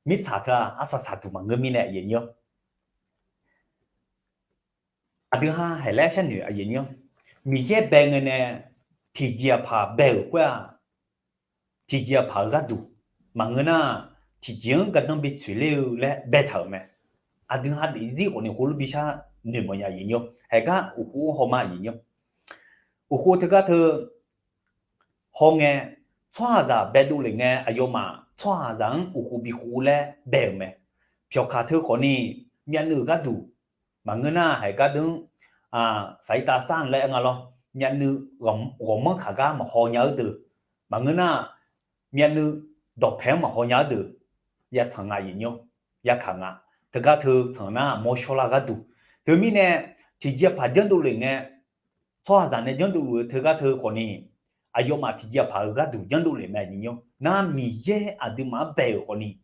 mirtsaq teu-aq arsaq saqduq maqngeur mirnae aqyuif aqnyir-awr, aqdui ha haeq laer sharnoeq aqyuif aqnyir-awr, Miqyaer bae ngae nae tiqjeq aqpaq bae-euq khoer-aq, tiqjeq aqpaq-eu gharduq maqngeur nar-aq, tiqjeq-anr gardanr bi tsoeq ler-eu laer baetaq-euq mae. Aqdui ha daefzir khawfni heulof-aer bishar noeqmawf nya aqyuif aqnyir-awr, haeq gar uqkhof-anr haw ma aqyuif aqnyir-awr, uqkhof teugar teu hawngae, tsawrhaqzaq baedov lef ngae aqyawfmaf tsawrhaqzaq-anr uqkhof bikhof laer bae-euq mae. Pyawqkaq teu khawfni myavnuiv-euq gharduq maqngeur nar, haeq gardeur-anr saqir tav sar laer aer nga lawr, myavnuiv ghawqmanr kaq gar maqhaw nya-eu deuq, maqngeur nar, myavnuiv dawqpaeq-anr maqhaw nya-eu deuq, yatsanq nga aqyuif aqnyir-awr, yakaq nga. Teugar teu tsanq nar mawr shawrlar gharduq. Teumirnae tiqjeq aqpaq janrdov lef ngae, tsawrhaqzaq nae janrdov luf-eu teugar teu khawfni, aqyawfmaf tiqjeq aqpaq-eu gharduq janrdov lef mae aqyuif aqnyir-awr. Nar Miqyaer aqduimaf-anr bae-euq khawfni,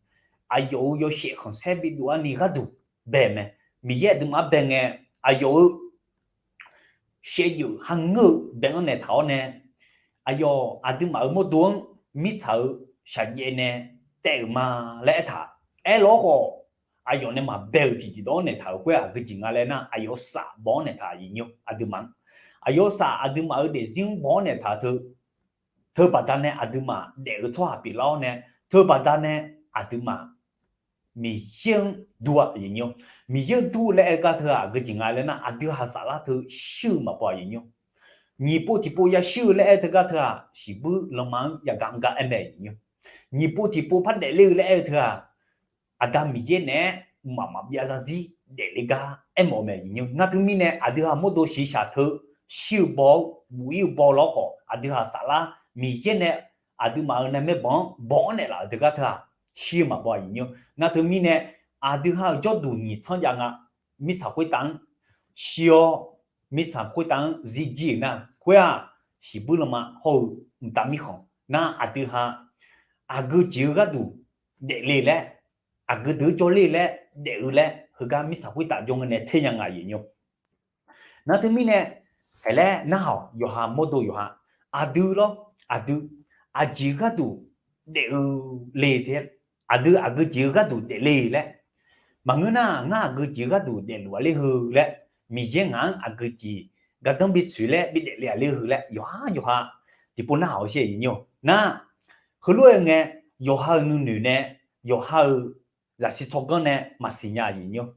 aqyawf-euq yawshaef khanqsaer bidov arni gharduq bae mae. Miqyaer aqduimaf-anr bae ngae, aqyawf-euq shaevdzeuf ha ngeur-eu bae-anr naeqtaq-awr nae, aqyawf aqduimaf-euq mawrdo-anr mirtsaq-eu shaqjaev nae taev-euq ma laer aertaq. Aerlawr khawf, aqyawf nae maqbae-euq tiqjeq dawq-anr naeqtaq-euq khoer-aq aqgeu jeq nga laer nar, aqyawf saf baw-anr naeqtaq aqyawf-anr. Aqyawf saf aqduimaf-euq daefzir-anr baw-anr naeqtaq teu, teubaqda nae aqduimaf daef-eu tsawrhaq pyeuflar-awr nae, teubaqda nae aqduimaf Miqyaer-anr dur-a. Miqyaer-anr dur laer aer-eu gar teu-aq aqgeu jeq nga laer nar, aqdui haq saflar teu shir-eu maqbaw aqyawf nymr. Nyiq pov tiqpov yashir-eu laer aer-eu teugar teu-aq, siqbuir lanma-anr yagaq-anr gar aer mae aqyawf nymr. Nyiq pov tiqpov par daefler-eu laer aer-eu teu-aq, Aqda Miqyaer naeq-aer mqmaq maqbyav zarzir daefle gar aermawf-eu mae aqyawf nymr. Nar teumirnae aqdui haq mawrdo shiqshaq teu shir-eu baw-awr, buq-ir-eu baw lawr khawf, aqdui haq saflar Miqyaer nae aqduimaf-euq nae maebanq-anr baw-anr naeqlaf-euq teugar teu-aq, shir-eu maqbaw aqyawf nymr. Nar teumirnae aqdui haq-euq jawrduq nyiq tsanr jav nga. Mirtsaq khoertav-anr shir-awr, mirtsaq khoertav-anr zirjir-euq nar khoer-aq, siqbuir lanma hawr-eu mqtav mirkhanq nar aqdui haq aqgeu jeq-eu gharduq daefle laer, aqgeu deuq-anr jawrle laer daef-eu laer heugar mirtsaq khoertav jawr ngeur nae tser nya nga aqyawf nymr. Nar teumirnae, haeq laer narhaq-awq yawqha mawrdo yawqha, aqdui lawr, aqdui aqjeq-eu gharduq daef-eu le te, aqdui aqgeu jeq-eu gharduq daefle laer, maqngeur nar ngar aqgeu jeq-eu gharduq daefluf-a ler heu laer, Miqyaer ngaq-anr aqgeu jeq gardanr bitsoeq laer bidaef le-a ler heu laer yawqha yawqha tiqpov narhaq-awr shaer aqyawf nymr. Nar heulof-aer ngae, yawqha-euq nuinoeq nae, yawqha-euq zaqsiq tsawrganr nae maqsiq nya aqyawf nymr.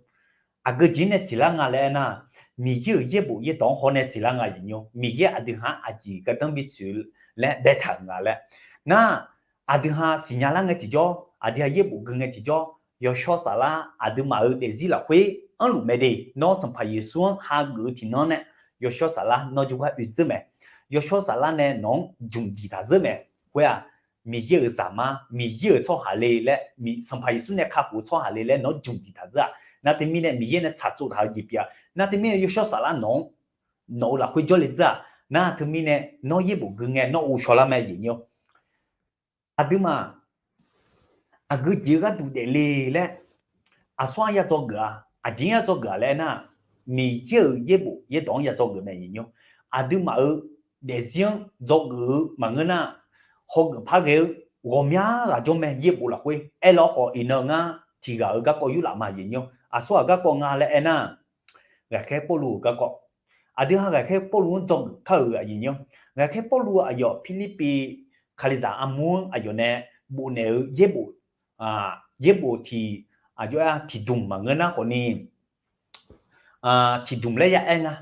Aqgeu jeq nae siqlar nga laer aernar, Miqyaer-euq yaerbof yaerdawq-anr haw nae siqlar nga aqyawf nymr. Miqyaer aqdui haq-anr aqjeq gardanr bitsoeq laer baetaq-euq nga laer. Nar aqdui haq siqnya lar ngae tiqjawr, aqdui haq yaerbof gui ngae tiqjawr, yawshawr saflar aqduimaf-euq daefzir lafkhoer anrluf mae de. Nawr Sanqpaq Yeqsur-anr hageuf-eu tiqnan nae, yawshawr saflar nawr jawrgar oe dzeur mae. Yawshawr saflar nae nawq-anr jmq diq taq dzeur mae. Khoer-aq, Miqyaer-euq zaqmar, Miqyaer-euq tsawrhaq le laer, Sanqpaq Yeqsur nae kakhof-eu tsawrhaq le laer nawq-anr jmq diq taq dzeur-aq, nar teumirnae Miqyaer nae tsaqtsov taq-eu jeq pyeuf-a. Nar teumirnae yawshawr saflar nawq-anr, nawq-euq lafkhoer jawrle dzeur-aq, nar teumirnae nawr yaerbof gui ngae nawr ghovshaw lar mae aqyawf nymr. Aqduimaf aqgeu jeq-eu gharduq daefle laer, aqsur-anr ya dzawgeuf-a, aqjeq-anr ya dzawgeuf-a laer aernar, Miqyaer-euq yaerbof yaerdawq-anr ya dzawgeuf mae aqyawf nymr. Aqduimaf-euq daefzir-anr dzawgeuf-eu maqngeur nar, hawgeuf par ghae-eu ghawqmya ghaq jawr mae yaerbof lafkhoer. Aerlawr khawf iqnan ngar tiqghaq-euq garkawv yurlaf ma aqyawf nymr. Aqsur ghaq garkawv nga laer aernar, ghaqkhaer Pawrluv-euq garkawv, aqdui haq ghaqkhaer Pawrluv-anr dzawgeuf kar-euq aqyawf nymr. Ghaqkhaer Pawrluv aqyawf Pirlirpiv Kalizaq armur-anr aqyawf nae bofnaeq-eu yaerbof, yaerbof tiq, aqjox-aer tiqdmq maqngeur nar khawfni, tiqdmq laer ya aer nga.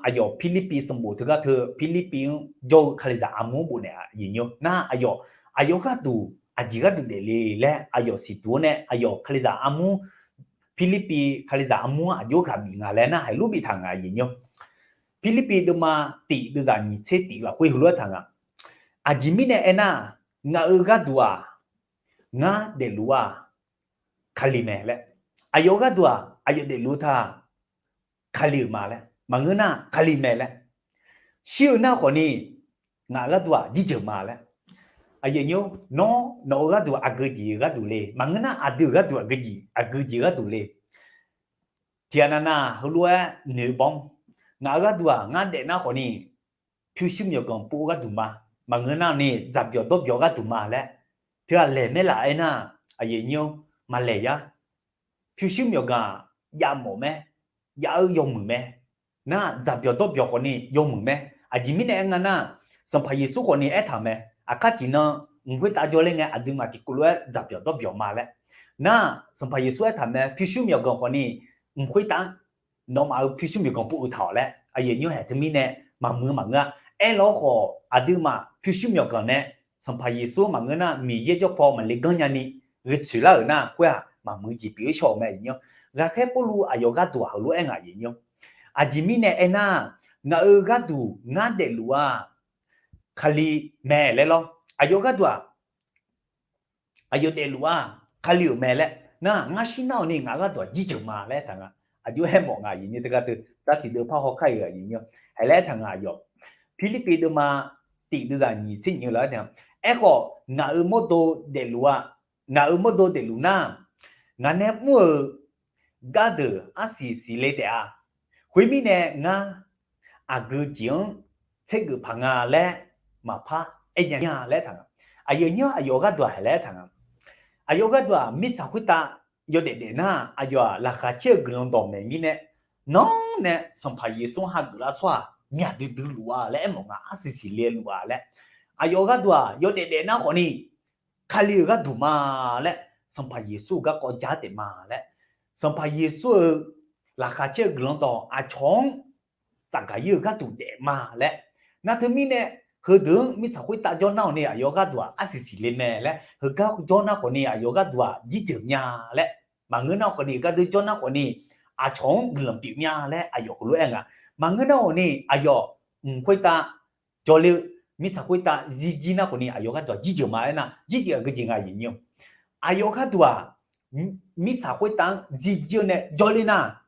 Aqyawf Pirlirpiv sanqbof teugar teu Pirlirpiv-anr jawr-eu Kalizaq armur-anr bofnaeq aqyawf nymr. Nar aqyawf, aqyawf gharduq aqjeq gharduq daefle laer aqyawf siqduq-awr nae aqyawf Kalizaq armur, Pirlirpiv Kalizaq armur-anr aqjox ghaq bif nga laer nar haiq lof biftaq nga aqyawf nymr. Pirlirpiv deuvma tif deuvzaq nyiq tser tif lafkhoer heulof-aer taq nga. Aqjeq mirnae aernar, ngaq-euq gharduq-aq, ngar daefluf-aq, Kali mae laer. Aqyawf gharduq-aq, aqyawf daefluf-eu taq, Kali-euq ma laer. Maqngeur nar Kali mae laer. Shir-eu nar khawfni, ngaq gharduq-aq jirjeuq ma laer. Aqyawf nymr, nawr nawq-eu gharduq aqgeu jeq-eu gharduq le. Maqngeur nar aqdui-euq gharduq aqgeu jeq, aqgeu jeq gharduq le. Tiqghaq nav nav heulof-aer noeq-eu bawr, ngaq-euq gharduq-aq ngar daef nar khawfni, pyurshuir myawqganq pov-eu gharduq ma. Maqngeur nar ni dzaqbyawq dawrbyawq gharduq ma laer, teu-aq laeq maer laf aernar, aqyawf nymr, maqlaeq yar. Pyurshuir myawqganq jav mawf mae, jav-eu yawmuiq mae. Nar dzaqbyawq dawrbyawq khawfni yawmuiq mae. Aqjeq mirnae aer nga nar, Sanqpaq Yeqsur khawfni aertaq mae. Aqkar tiqnan mq khoertav jawrler ngae aqduimaf tiqkawv lof-aer dzaqbyawq dawrbyawq ma laer. Nar Sanqpaq Yeqsur aertaq mae, pyurshuir myawqganq khawfni mq khoertav-anr nawmaf-euq pyurshuir myawqganq pov-eu taq-awq laer. Aqyawf nymr haeq teumirnae maqmuiq-eu maqngeur-a. Aerlawr khawf aqduimaf pyurshuir myawqganq nae Sanqpaq Yeqsur maqngeur nar Miqyaer jawrpaw maqle ganr nyani ghoe tsoeq lar-euq nar khoer-aq maqmuiq jeq pyeuf-eu shaw-euq mae aqyawf nymr. Ghaqkhaer Pawrluv aqyawf gharduq-aq heulof-aer ngaq aqyawf nymr. Aqjeq mirnae aernar, ngaq-euq gharduq ngar daefluf-aq, Kali mae laer lawr. Aqyawf gharduq-aq, aqyawf daefluf-aq, Kali-euq mae laer. Nar ngar shir nar-awq ni ngaq gharduq-aq jirjeuq ma laer aertaq nga. Aqjox-aer mawf nga aqyawf nymr teugar teu, dar tiqdeuv par hawkar-iq aqyawf nymr. Haeq laer aertaq nga aqyawf. Pirlirpiv deuvma tif deuvzaq nyiq tser nyiq-eu laf-aer taq nga. Aerkhawf ngaq-euq mawrdo daefluf-aq, ngaq-euq mawrdo daefluf nar, ngaq nae mr-euq gardeuq arsiq siqle taef-a. Khoermirnae ngar aqgeu jeq-anr tsergeuf paq nga laer maqpar aer nya-a laer taq nga. Aqyuif aqnyir-anr aqyawf gharduq-aq haeq laer aer taq nga. Aqyawf gharduq-aq mirtsaq khoertav yawdaef daef nar aqyawf-aq laqkhaq caer-eu guiqlanq dawq maeq mirnae, nanr nae Sanqpaq Yeqsur-anr hageuf lar tsawrhaq myaq duidui luf-a laer aermawf nga, arsiq siqle luf-a laer. Aqyawf gharduq-aq yawdaef daef nar khawfni Kali-euq gharduq ma laer, Sanqpaq Yeqsur-euq garkawv ja-aer taef ma laer, Sanqpaq Yeqsur-euq laqkhaq caer-eu guiqlanq dawq aqcawq-anr tsafgaq ir-eu gharduq daef ma laer. Nar teumirnae, heudeuq-anr mirtsaq khoertav jawr nar khawfni aqyawf gharduq-aq arsiq siqle mae laer, heugar jawr nar khawfni aqyawf gharduq-aq jirjeuq nya laer, maqngeur nar khawfni gardeur jawr nar khawfni aqcawq-anr guiqlanq pyeuf nya laer aqyawf heulof-aer nga. Maqngeur nar khawfni aqyawf mq khoertav jawrler-eu, mirtsaq khoertav zirjir nar khawfni aqyawf gharduq-aq jirjeuq ma aernar, jirjeuq aqgeu jeq nga aqyuif aqnyir-eu. Aqyawf gharduq-aq mirtsaq khoertav-anr zirjir-eu nae jawrler nar,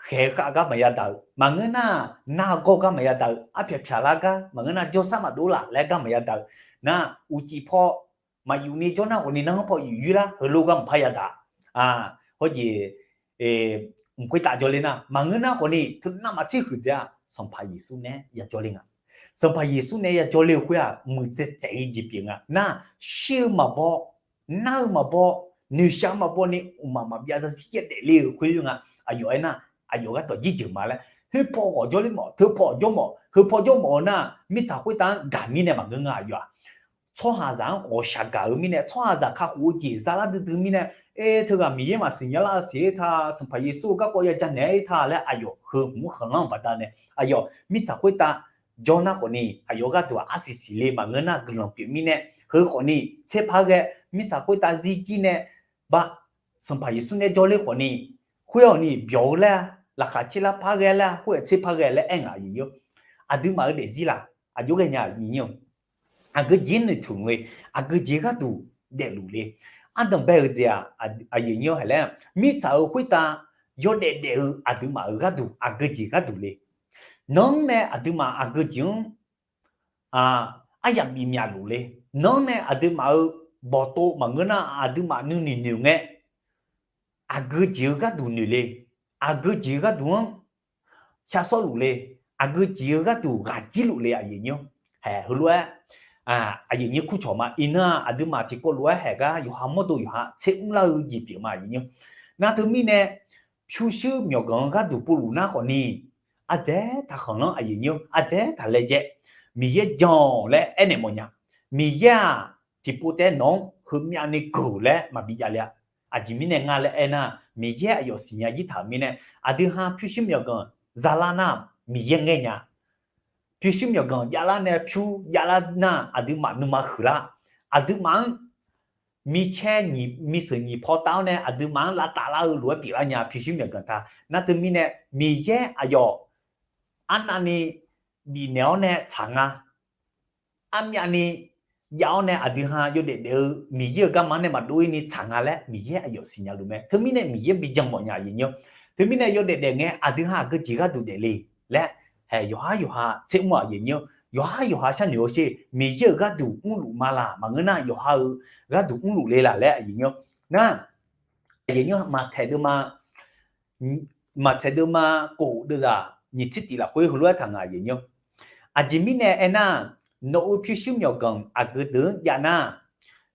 khaeq-eu khav gar maqya daq-eu, maqngeur nar nar gawr gar maqya daq-eu, arpyaq pyaq lar gar maqngeur nar jawrsar maqdov laf laer gar maqya daq-eu, nar uqcif paw maqyuf ni jawr nar khawfni nar paw yuf yur lar heulof gar maqpar ya daq. Hawjeq mq khoertav jawrler nar maqngeur nar khawfni teunav maqtser huiqdzaeq-aq Sanqpaq Yeqsur nae ya jawrler nga. Sanqpaq Yeqsur nae ya jawrler-eu khoer-aq muiqdzaeq tsaef-ir jeq pyeuf nga. Nar shir-eu maqbaw, nar-eu maqbaw, noeqshaq-eu maqbaw ni mqmaq maqbyav zarzir ya daefle-eu khoer nga. Aqyawf aernar, aqyawf gharduq jirjeuq ma laer, khoerpaw ghawq jawrler mawf, teupaw jawr mawf, heupaw jawr mawf-eu nar mirtsaq khoertav-anr gaq mirnae maqngeur nga aqyawf-aq. Tsawrhaqzaq-anr ghawqshaq gaq-eu mirnae, tsawrhaqzaq kakhof-eu jeq zalar duidui mirnae, aer teughaq Miqyaer maqsiq nya lar-eu siq-aer ta, Sanqpaq Yeqsur-eu garkawv ya janaeq-aer ta laer aqyawf heu hmq-anr khanqlanr-eu baqdanae aqyawf mirtsaq khoertav jawr nar khawfni aqyawf gharduq-aq arsiq siqle maqngeur nar guiqlanq pyeuf mirnae, heu khawfni tserpar ghae, mirtsaq khoertav zirjir nae ba Sanqpaq Yeqsur nae jawrler khawfni, khoer-awq ni byawq-eu laer-a, laqkhaq caer lar par ghae laer-a, khoer-aq tserpar ghae laer aer ngaq aqyuif aqnyir-eu. Aqduimaf-euq daefzir laf aqjox ghae nya aqyuif aqnyir-eu. Aqgeu jeq noeqtmq le, aqgeu jeq gharduq daefluf le. Ardanq bae-eu jeq-aq aqyuif aqnyir-eu haeq laer, mirtsaq-euq khoertav yawdaef daef-eu aqduimaf-euq gharduq aqgeu jeq gharduq le. Nanr nae aqduimaf aqgeu jeq-anr aryamq bif myaf luf le. Nanr nae aqduimaf-euq bawqtov maqngeur nar aqduimaf nuinoeq noeq ngae, aqgeu jeq-eu gharduq noeq le. Aqgeu jeq-eu gharduq-anr shar sawr luf le. Aqgeu jeq-eu gharduq ghaq jir luf le aqyuif aqnyir-eu. Haeq heulof-aer aqyuif aqnyir kurcawq ma. Iqnan aqduimaf tiqkawv lof-aer haeq gar yawqha mawrdo yawqha tser mrlar-eu jeq pyeuf ma aqyuif aqnyir-eu. Nar teumirnae pyurshuir myawqganq-eu gharduq povluf nar khawfni, ardzaeq taqkhanqlanr aqyuif aqnyir-eu, ardzaeq taqlaejae. Miqyaer jan-awq laer aernaeq mawfnya. Miqyaer-aq tiqpov taef-aer nawq-anr heumyav ni keuq laer maqbi javle-a. Aqjeq mirnae nga laer aernar, Miqyaer aqyawf siqnya jir taq-euq mirnae, aqdui ha pyurshuir myawqganq zalar nar, Miqyaer ngaer nya. Pyurshuir myawqganq javlar nae pyur javlar nar, aqduimaf nuima huiqlar. Aqduimaf-anr micaer miseuq nyiq paw taf-awr nae aqduimaf-anr lavtaf lar-eu lof-aer pyeuflar nya pyurshuir myawqganq ta. Nar teumirnae Miqyaer aqyawf arnavni bifnaeq-awr nae tsaq nga. Armyavni jav-awr nae aqdui ha yawdaef daef-eu Miqyaer-euq garma nae maqdov-ir ni tsaq nga laer Miqyaer aqyawf siqnya luf mae. Teumirnae Miqyaer bi jan mawfnya aqyuif aqnyir-eu. Teumirnae yawdaef daef ngae aqdui ha aqgeu jeq gharduq daefle laer, haeq yawqhar yawqha tser mr-aq aqyuif aqnyir-eu, yawqhar yawqha sharnoeq-awr sher. Miqyaer-euq gharduq mrluf ma laq, maqngeur nar yawqha-euq gharduq mrluf le laq laer aqyuif aqnyir-eu. Nar aqyuif aqnyir-eu Maqtaeq deuvma Maqtaeq deuvma kof deuvzaq nyiq tser tif lafkhoer heulof-aer taq ngaq aqyuif aqnyir-eu. Aqjeq mirnae aernar, nawq-euq pyurshuir myawqganq aqgeu deuq-anr jav nar,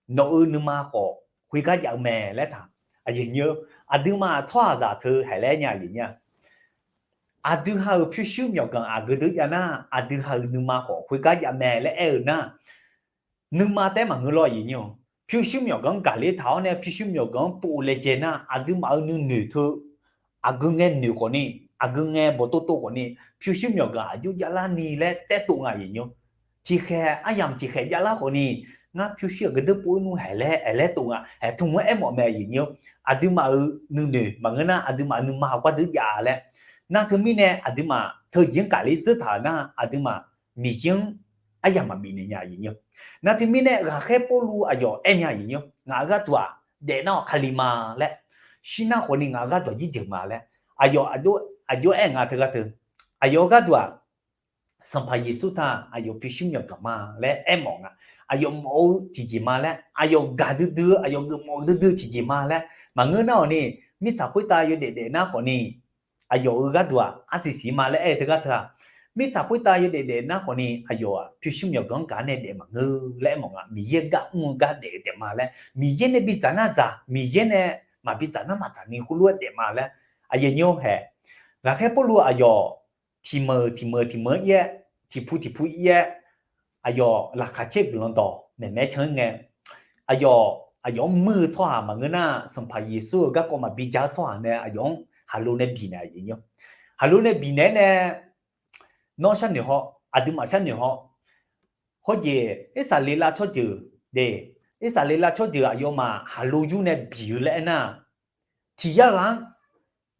nawq-euq nuima khawf khoergar jav-eu mae laer taq. Aqyuif aqnyir-eu, aqduimaf tsawrhaqzaq teu haeq laer nya aqyuif aqnyir-a. Aqdui ha-euq pyurshuir myawqganq aqgeu deuq-anr jav nar, aqdui ha-euq nuima khawf khoergar jav mae laer aer-eu nar, nuima taef-aer maqngeur lawr aqyuif aqnyir-eu. Pyurshuir myawqganq-anr gaqler taq-awr nae pyurshuir myawqganq-anr pov laejae nar, aqduimaf-euq nuinoeq teu aqgeu ngae noeq khawfni, aqgeu ngae bawqtov tov khawfni, pyurshuir myawqganq aqjox javlar ni laer taev tov nga aqyuif aqnyir-eu. Tiqkhaeq aryamq tiqkhaeq javlar khawfni, ngar pyurshuir aqgeu deuq pov-ir nmr haeq laer aerlaer tov nga. Haeq tmq-anr aermawf mae aqyuif aqnyir-eu. Aqduimaf-euq nuinoeq maqngeur nar aqduimaf nuima hawgar deuq jav laer. Nar teumirnae aqduimaf teujeq-anr gaqler dzeur taq-euq nar aqduimaf Miqyaer-anr aryamq maqbif naeq nya aqyuif aqnyir-eu. Nar teumirnae ghaqkhaer Pawrluv aqyawf aer nya aqyuif aqnyir-eu, ngaq-euq gharduq-aq daef nar-awq Kali ma laer, shir nar khawfni ngaq-euq gharduq jir jeuq ma laer, aqyawf aqjox aer nga teugar teu, aqyawf-euq gharduq-aq Sanqpaq Yeqsur taq aqyawf pyurshuir myawqganq ma laer aermawf nga. Aqyawf mawf-eu tiqjeq ma laer, aqyawf gaqdui dui-eu, aqyawf geufmawf duidui tiqjeq ma laer maqngeur nar-awq ni, mirtsaq khoertav yawdaef daef nar khawfni, aqyawf-euq gharduq-aq arsiq siq ma laer aer-eu teugar teu-aq, Mirtsaq khoertav yawdaef daef nar khawfni aqyawf-aq pyurshuir myawqganq-anr gaq-awr nae daef maqngeur laer aermawf nga. Miqyaer gar mr-eu gar daef-eu taef ma laer, Miqyaer nae bidzaq nar dzaq, Miqyaer nae maqbi dzaq nar maqdzaq ni heulof-aer daef ma laer. Aqyawf nymr haeq, ghaqkhaer Pawrluv aqyawf tiq meuq tiq meuq tiq meuq-anr ir-aer, tiq pu tiq pu ir-aer, aqyawf laqkhaq caer guiqlanq dawq maeqmaeq-aer can-aer ngae, aqyawf aqyawf-anr muir-eu tsawrhaq maqngeur nar, Sanqpaq Yeqsur-euq garkawv maqbi ja-eu tsawrhaq nae aqyawf-anr haqlo nae bifnaeq aqyawf nymr. Haqlo nae bifnaeq-aer nae, nawr sharnoeq haw, aqduimaf sharnoeq haw. Hawjeq Irsaqleqlav tsawrjeuq de, Irsaqleqlav tsawrjeuq aqyawfmaf haqlo yur nae biq-eu laer aernar, tiq yar ghaq-anr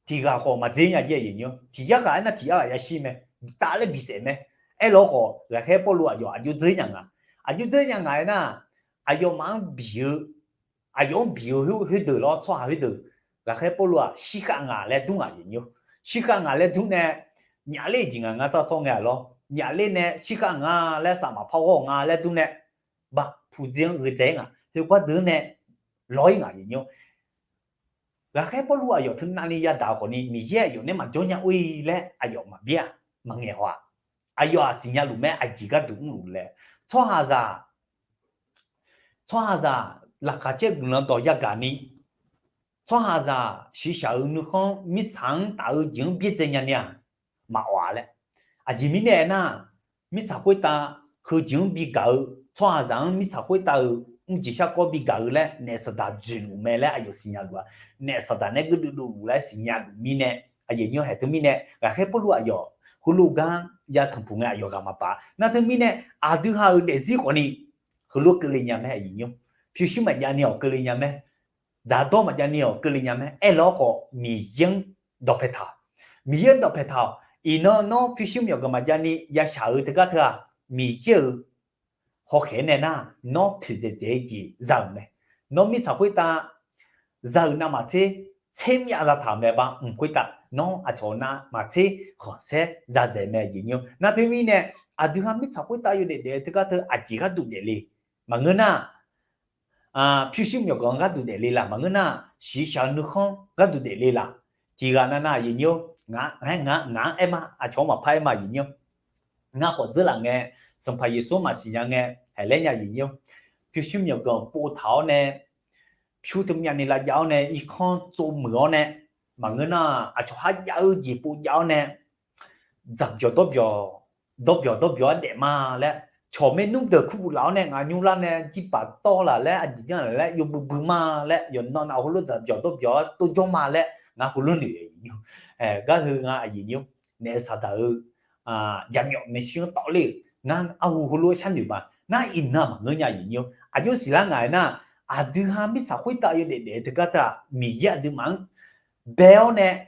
tiq ghaq khawf maqdzer nya jeq aqyawf nymr. Tiq yar ghaq aernar tiq yar ghaq yashir mae, tav laer bisaef mae. Aerlawr khawf ghaqkhaer Pawrluv aqyawf aqjox dzeur nya nga. Aqjox dzeur nya nga aernar, aqyawfmaf-anr biq-eu, aqyawf-anr biq-eu khoerdeuq lawr, tsawrhaq khoerdeuq, ghaqkhaer Pawrluv-aq shirkhav ngaq laer dur ngaq aqyawf nymr. Shirkhav ngaq laer dur nae, myafler jeq ngaq ngar sar sawr ngae lawr, myafler nae shirkhav nga laer saf maqpar ghawr nga laer dur nae, baf pudzer-anr gheudzae-ir ngaq, khoergar deuq-anr nae lawr-ir ngaq aqyawf nymr. Ghaqkhaer Pawrluv aqyawf teunav ni yadaq-eu khawfni Miqyaer aqyawf nae maqjawr nya or-ir laer aqyawf maqbyav-aq, maqngaeq haw-aq. Aqyawf-aq siqnya luf mae, aqjeq gharduq mrluf laer. Tsawrhaqzaq, tsawrhaqzaq laqkhaq caer guiqlanq dawq yagaq ni, tsawrhaqzaq shiqshaq-euq nuikhanr mirtsaq-anr taf-eu jeq-anr byaerdzae nya ni-aq, maqawf-a laer. Aqjeq mirnae aernar, mirtsaq khoertav heujeq-anr bigaq-eu, tsawrhaqzaq-anr mirtsaq khoertav-euq mrjeq sharkawv bigaq-eu laer naef saqdaq dzoeqluf mae laer aqyawf siqnya luf-a. Naef saqdaq nae geuduv dovluf laer siqnya luf mirnae, aqyawf nymr haeq teumirnae ghaqkhaer Pawrluv aqyawf heulof gar ya tanqpuq ngae aqyawf ghaq maqpaf. Nar teumirnae aqdui ha-euq daefzir khawfni heulof keuvle nya mae aqyawf nymr. Pyurshuir maqjav ni-awq keuvle nya mae. Dzaqdawr maqjav ni-awq keuvle nya mae. Aerlawr khawf Miqyaer-anr dawqpae taq-awq. Miqyaer-anr dawqpae taq-awq. Iqnan nawr pyurshuir myawqganq maqjav ni yashaq-eu teugar teu-aq, Miqyaer-euq hawkhaeq-aer nae nar, nawr toeqdzaeq dzaeq-eu jeq za-euq mae. Nawr mirtsaq khoertav za-euq navmaqtser, tser myav zataq-euq mae ba mq khoertav nawr aqcawq navmaqtser khanqsaer zadzaeq mae aqyawf nymr. Nar teumirnae aqdui ha mirtsaq khoertav yawdaef daef-eu teugar teu aqjeq gharduq daefle maqngeur nar, pyurshuir myawqganq gharduq daefle laq maqngeur nar, shiqshaq-eu nuikhanr gharduq daefle laq. Tiqghaq navnav aqyawf nymr, ngaq-anr aer ma, aqcawq-anr maqpar aer ma aqyawf nymr. Ngar khawf dzeurlaf ngae, Sanqpaq Yeqsur-anr maqsiq nya ngae, haeq laer nya aqyawf nymr. Pyurshuir myawqganq pov taq-awr nae, pyur teu myav ni lavjav-awr nae, irkanr tsov muiq-awr nae, maqngeur nar, aqcawq kharjav-eu jeq pov jav-awr nae, dzaqbyawq dawrbyawq, dawrbyawq dawrbyawq-aer daef ma laer, cawq maernmr deuq kur guv laf-awr nae ngaq nymr lar nae jirbaq tawr laf laer aqjeq janr laf laer yawbui bui ma laer, yawqnan nav heulof dzaqbyawq dawrbyawq-aer tov jawr ma laer ngar heulof noeq-eu gar heu nga aqyawf nymr. Naef saqdaq-eu jaqmyawf maeqshi-anr tawvler-euq ngar arhu heulof-aer sharnoeq ma. Nar iqnan maqngeur nya aqyawf nymr. Aqjox siqlar ngaq-aer nar, aqdui ha mirtsaq khoertav yawdaef daef-eu teugar teu-aq, Miqyaer aqduimaf-anr bae-awr nae,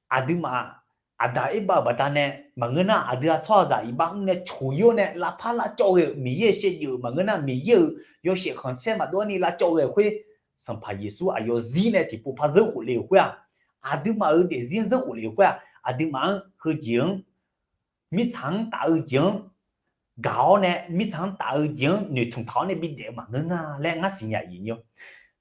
aqduimaf aqda Erbav-euq baqdanae maqngeur nar, aqdui ha tsawrhaqzaq iqbax mr nae coq-ir-awr nae lavpar lavcawv ghae-euq Miqyaer-euq shaevdzeuf-euq maqngeur nar, Miqyaer-euq yawshaef khanqsaer maqdov-aer ni lavcawv ghae-euq khoer, Sanqpaq Yeqsur aqyawf zir nae tiqpov par zeur khof le-euq khoer-aq, aqduimaf-euq daefzir-anr zeur khof le-euq khoer-aq, aqduimaf-anr heujeq-anr mirtsaq-anr taf-eu jeq-anr gaq-awr nae, mirtsaq-anr taf-eu jeq-anr noeqtmq taq-awr nae bidaef-eu maqngeur nga laer ngar siqnya aqyawf nymr.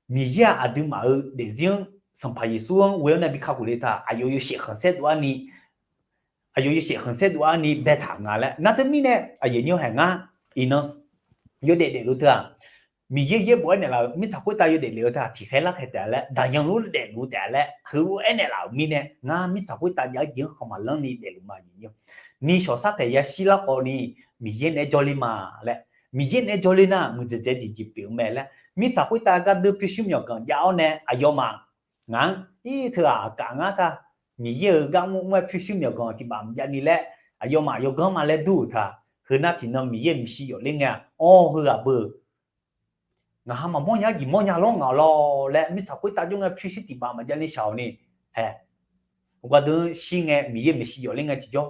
Miqyaer-aq aqduimaf-euq daefzir-anr, Sanqpaq Yeqsur-anr ghoe-awr nae bi kakhof le taq, aqyawf yawshaef khanqsaer dov-aer ni, aqyawf yawshaef khanqsaer dov-aer ni baetaq nga laer. Nar teumirnae aqyawf nymr haeq ngar iqnan yawdaef daefluf teu-aq, Miqyaer yaerbof aernaeq laf-euq mirtsaq khoertav yawdaef daef-eu teu-aq, tiqkhaer larkhaer taef-a laer, daqyan lof-aer daefluf taef-a laer heulof aernaeq laf-euq mirnae, ngar mirtsaq khoertav jav-eu jeq-anr khanqmaq lanr ni daefluf ma aqyawf nymr. Ni shawq sar taeq yashir larkhawf ni, Miqyaer naeq-aer jawrler ma laer, Miqyaer naeq-aer jawrler nar muiqdzaeq dzaeq jeq jeq pyeuf-eu mae laer, mirtsaq khoertav gardeur pyurshuir myawqganq jav-awr nae aqyawfmaf ngaq-anr ir teu-aq aqkaf ngar ta, Miqyaer-euq gar mr mr-aer pyurshuir myawqganq tiqbaf maqjav ni laer, aqyawfmaf yawganr ma laer dur-euq teu-aq, heu nar tiqnan Miqyaer maeqshi yawf ler ngae-aq, awr heughaq beu ngaq ha maqmawr nya-ar jeq mawrnya lawr ngaq lawr laer, mirtsaq khoertav jawr ngae pyurshuir tiqbaf maqjav ni shaq-awq ni, haeq, heugar deur shir ngae Miqyaer maeqshi yawf ler ngae tiqjawr,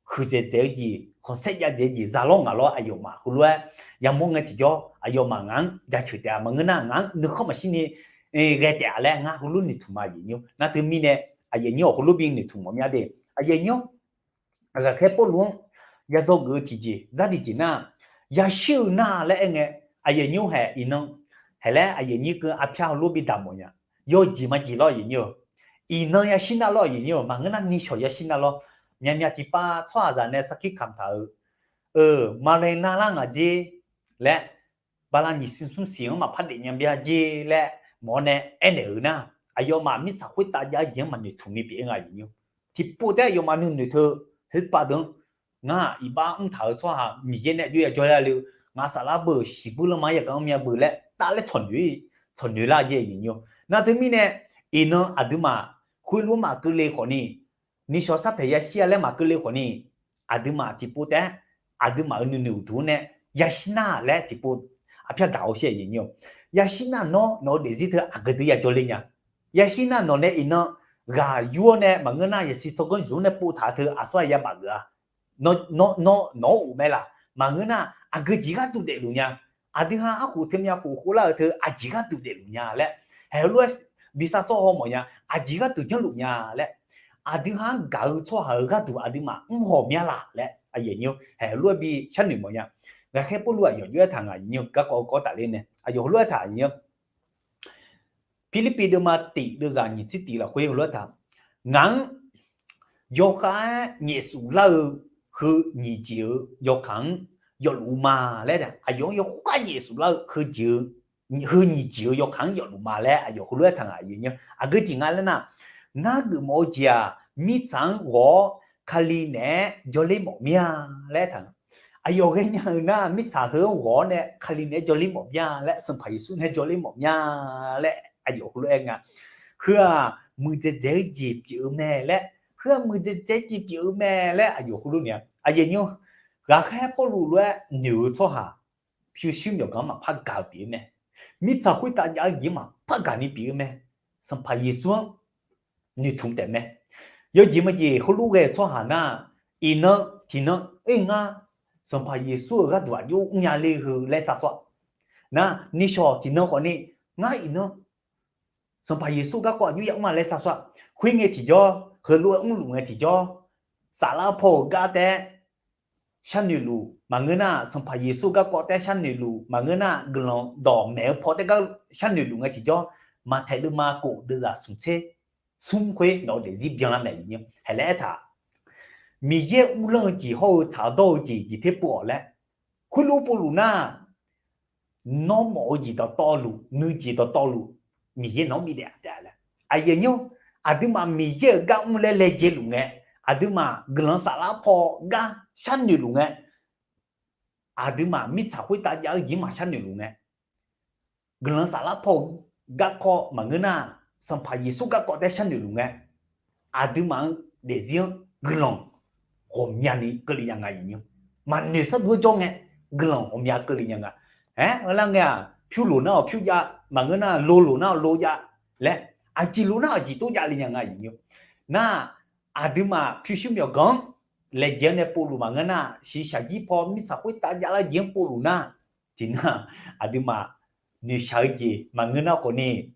huiqdzaeq dzaeq-eu jeq, khanqsaer jav dzaeq-eu jeq za lawr ngaq lawr, aqyawfmaf heulof-aer yamawr ngae tiqjawr aqyawfmaf ngaq-anr jaceuq taef-a maqngeur nar, ngaq-anr nuikhanr maqshir ni ghae taef-a laer ngar heulof noeqtmq ma aqyawf nymr. Nar teumirnae aqyawf nymr-awq heulof bi noeqtmq mawf mya de. Aqyawf nymr ghaqkhaer Pawrluv-anr yadzawr geuf-eu tiqjeq zar tiqjeq nar, yashir-eu nar laer aer ngae, aqyawf nymr haeq iqnan haeq laer aqyawf nymr keuv arpyar heulof bi daq mawf nya. Yawjeq majeq lawr aqyawf nymr-eu, iqnan yashir nar lawr aqyawf nymr-eu, maqngeur nar ni shawq yashir nar lawr. myavmyav tiqpav tsawrhaqzaq nae sarkir kamq taq-euq, eu, maqlaeq navlar ngaq jer laer, bala nyiq siq smr siq-anr maqpar daef nya bya jer laer mawf-awr nae aernaeq-euq nar, aqyawfmaf mirtsaq khoertav jav-eu jeq-anr maqnoeq tmq ni pyeuf-ir nga aqyuif nymr. Tiqpov taef-aer aqyawfmaf nuinoeq teu khoerpav deuq-anr, ngar iqbax mr taq-eu tsawrhaq Miqyaer nae aqjox ya jawrlar le-eu, ngaq saflar beu shiqbuir lanma-anr yagaq-anr mya beu laer tavlaer tsawqnoeq, tsawqnoeq lar jeq aqyuif nymr. Nar teumirnae, iqnan aqduimaf khoerlof-anr maqkeuvle khawfni, nishawq sarpaeq yashir-a laer maqkeuvle khawfni, aqduimaf tiqpov taef-aer aqduimaf-euq nuinoeq uqduq-anr nae yashir nar laer tiqpov arpyar gaq-awr shir aqyuif nymr. Yashir nar nawr nawq-eu daefzir teu aqgeu deuq ya jawrler nya. Yashir nar nawq nae iqnan ghaq yur-awr nae maqngeur nar yasiq tsawrganr juq-anr nae povtaq-eu teu aqsur ghaq ya maqgeuf-a. Nawr, nawr, nawr of mae laq? Maqngeur nar aqgeu jeq gharduq daefluf nya. Aqdui ha arkhof teumya khof khovlar-euq teu aqjeq gharduq daefluf nya laer, haeq heulof-aer bi sar sawr haw mawf nya. Aqjeq gharduq janrluf nya laer, aqdui ha-anr gaq-eu tsawrhaq-euq gharduq aqduimaf mr haw mya laf laer aqyuif nymr haeq heulof-aer bi sharnoeq mawf nya. Ghaqkhaer Pawrluv aqyawf jov-aer taq ngaq aqyuif nymr, garkawv kawv tafler nae aqyawf heulof-aer taq aqyuif nymr. Pirlirpiv deuvma tiq deuvzaq nyiq tser tiq lafkhoer heulof-aer taq, ngaq-anr yawkhav-aer nyaefsuf lar-eu heu nyiq jeq-eu yawkaq-anr yawfluf-eu ma laer, aqyawf-anr yawkhav nyaefsuf lar-eu heu jeq-eu, heu nyiq jeq-eu yawkaq-anr yawfluf ma laer aqyawf heulof-aer taq ngaq aqyuif nymr. Aqgeu jeq nga laer nar, ngar geufmawf-eu jeq-aq mirtsaq-anr ghawq-awr Kali naeq-aer jawrler mawf mir-a laer taq. Aqyawf ghaenya-eu nar mirtsaq heu-anr ghawq-awr nae Kali naeq-aer jawrler mawf mir-a laer, Sanqpaq Yeqsur naeq-aer jawrler mawf mir-a laer aqyawf heulof-aer nga. Heu-aq muiqdzaeq dzaeq-eu jeq pyeuf-eu mae laer, heu-aq muiqdzaeq dzaeq-eu jeq pyeuf-eu mae laer aqyawf heulof naeq-a aqyuif nymr. Ghaqkhaer Pawrluv lof-aer noeq-eu tsawrhaq pyurshuir myawqganq-anr maqpar gaq-eu pyeuf-eu mae. Mirtsaq khoertav jav-eu jeq-anr maqpar gaq ni pyeuf-eu mae. Sanqpaq Yeqsur-anr noeqtmq taef mae. Yawjeq maqjeq heulof ghae-eu tsawrhaq nar, iqnan tiqnan, oe ngar Sanqpaq Yeqsur-euq gharduq aqjox mrnya le heu laer sar sawr-a. Nar nishawq tiqnan khawfni, ngar iqnan Sanqpaq Yeqsur garkawv aqjox ya mr-a laer sar sawr-a. Khoerngae tiqjawr, heulof-aer mrluf ngae tiqjawr, saflar paw-euq gar taef-aer sharnoeq luf maqngeur nar, Sanqpaq Yeqsur garkawv taef-aer sharnoeq luf maqngeur nar, guiqlanq dawqmaeq-eu paw taef-aer gar sharnoeq luf ngae tiqjawr, Maqtaeq deuvma kof deuvzaq smq tser smr khoer nawq-eu daefzir byanlar mae aqyuif nymr. Haeq laer aertaq, Miqyaer uvlanr-eu jeq hawr-eu tsaq dawr-eu jeq jeq ter pov-awq laer, khoerlof povluf nar, nawr mawf-eu jeq dawqtawvluf, nuijeq dawqtawvluf, Miqyaer nawq-anr bidaef taef laer. Aqyuif nymr, aqduimaf Miqyaer-euq gar mr laer laejae luf ngae, aqduimaf guiqlanq saflar paw gar sharnoeq luf ngae, aqduimaf mirtsaq khoertav jav-eu jeq-anr maqsharnoeq luf ngae, guiqlanq saflar paw-euq garkawv maqngeur nar, Sanqpaq Yeqsur garkawv taef-aer sharnoeq luf ngae, aqduimaf-anr daefzir-anr guiqlanq ghawqmyani keuvle nya nga aqyuif nymr. Maqnoeq sharduq-aer jawr ngae, guiqlanq ghawqmya keuvle nya nga. Aer, lar ngae-aq, pyur loq nar-awq pyur jav, maqngeur nar lo loq nar-awq lo jav laer, aqjeq loq nar aqjeq tov jav le nya nga aqyuif nymr. Nar, aqduimaf pyurshuir myawqganq-anr laejae-awr nae povluf maqngeur nar, shiqshaq jir paw mirtsaq khoertav javlar jeq-anr povluf nar, tiqnan aqduimaf noeqshaq-eu jeq maqngeur nar khawfni,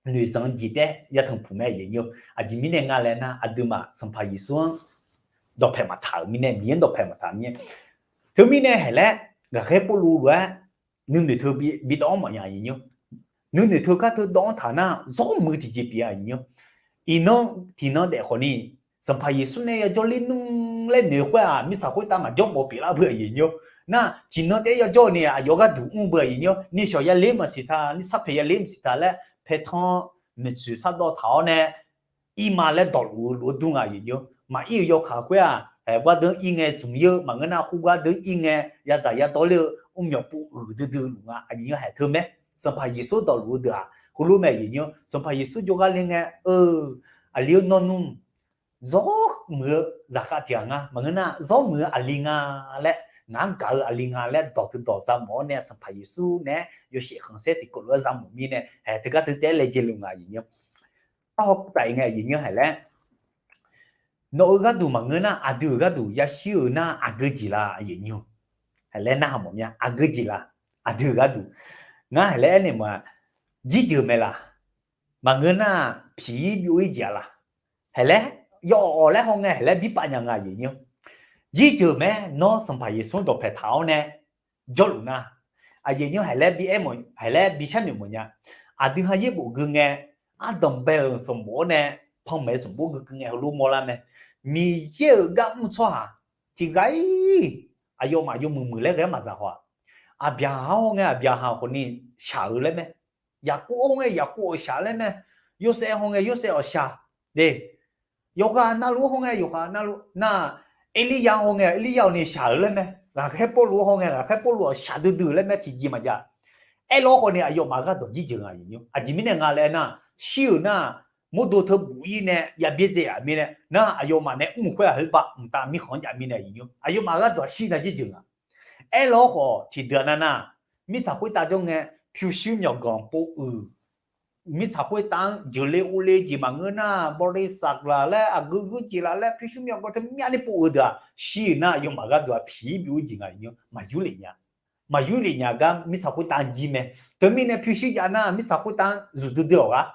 noeqzanq-eu jeq taef-aer yatanq puq mae aqyuif nymr. Aqjeq mirnae nga laer nar, aqduimaf Sanqpaq Yeqsur-anr dawqpaeq maqtaq-euq mirnae, Miqyaer-anr dawqpaeq maqtaq mirnae. Teumirnae haeq laer, ghaqkhaer Pawrluv lof-aer nuinoeq teu bidawv-anr mawfnya aqyuif nymr. Nuinoeq teu kar teu dawv-anr taq nar, zawr muiq-eu tiqjeq pyeuf aqyuif nymr. Iqnan tiqnan daef khawfni, Sanqpaq Yeqsur nae yajawr ler nmr laer noeq khoer-aq, mirtsaq khoertav maqjawr mawf pyeuflar beu aqyuif nymr. Nar, tiqnan taef-aer yajawr ni aqyawf gharduq mr beu aqyuif nymr. Nishawq yaler maqsiq ta, nishar paeq yaler maqsiq ta laer paetanq maeqtsoeq sardawv taq-awr nae, ir ma laer dawqluf-eu lof-aer dur nga aqyuif nymr. Maqir-euq yawkaq khoer-aq, haeq gar deuq ir ngae zmq ir-eu maqngeur nar, khoergar deuq ir ngae yadzaq yadawr ler-eu mrmyawq pov uiq duidui luf nga aqyuif nymr. Haeq teu mae, Sanqpaq Yeqsur dawqluf-eu deuq-aq heulof mae aqyuif nymr. Sanqpaq Yeqsur jawrgar le ngae, eu, aqli-eu nawr nmr, zawr muiq-eu zaqkhav tiq ghaq nga, maqngeur nar zawr muiq-eu aqli nga laer, ngaq-anr gaq-eu aqli nga laer dawq teudawq za mawf-awr nae, Sanqpaq Yeqsur nae-aer yawshaef khanqsaer tiqkawv lof-aer za mawf mirnae, haeq teugar teu taef-aer laejae luf nga aqyuif nymr. Parhaw taf-iq ngae aqyuif nymr haeq laer, nawq-eu gharduq maqngeur nar, aqdui-euq gharduq yashir-euq nar aqgeu jeq la aqyuif nymr. Haeq laer narhaq mawf mya, aqgeu jeq la, aqdui-euq gharduq. Ngar haeq laer aernaeq mawf-a, jirjeuq mae laq? Maqngeur nar, piq-ir byov-ir jeq-a laq? Haeq laer, yawawq laer haw ngae haeq laer birpav nya nga aqyuif nymr. Jirjeuq mae, nawr Sanqpaq Yeqsur-anr dawqpaeq taq-awr nae jawrluf nar, aqyuif nymr, haeq laer bi aer mawf, haeq laer bi sharnoeq mawfnya. Aqdui ha yaerbof gui ngae, ardanq bae-euq sanqbof-awr nae panmaeq-eu sanqbof gui gui ngae heulof mawrlar mae. Miqyaer-euq gar mr-eu tsawrhaq tiqghaq-ir, aqyawfmaf yawmuiq muiq laer ghae-aer maqzaq haw-aq. Aqbyaqhaq-anr haw ngae, Aqbyaqhaq khawfni shaq-eu laer mae. Yaqkov-anr haw ngae, Yaqkov-awq shaq laer mae. Yorsaev haw ngae, Yorsaev-awq shaq. De, yawqghaq navluf-anr haw ngae, yawqghaq navluf nar, Erlirya haw ngae, Erlirya-awq ni shaq-eu laer mae. Ghaqkhaer Pawrluv-anr haw ngae, ghaqkhaer Pawrluv-awq shaq duidui-euq laer mae, tiqjeq maqjav. Aerlar khawfni aqyawfmaf gharduq jirjeuq nga aqyuif nymr. Aqjeq mirnae nga laer nar, shir-euq nar, mawrdo teu buf-ir nae yabyaer dzae-aq mirnae nar, aqyawfmaf nae mr-euq khoer-aq, khoerbav mqtav mirkhanq-anr jav mirnae aqyuif nymr, aqyawfmaf gharduq-aq shir nar jirjeuq nga. Aerlar khawf tiqdeuq-a nar nar, mirtsaq khoertav jawr ngae, pyurshuir myawqganq pov-euq, mirtsaq khoertav-anr jeuqle ovle jeq maqngeur nar, bawle saqlaq laer, aqgeu geur jeq laf laer, pyurshuir myawqganq teu myavni pov-euq deuq-aq, shir-euq nar aqyawfmaf gharduq-aq piq-ir byov-ir jeq nga aqyuif nymr, maqyur lef nya. Maqyur lef nya gar mirtsaq khoertav-anr jir mae. Teumirnae pyurshuir jav nar mirtsaq khoertav-anr zmq duidui-awq gar,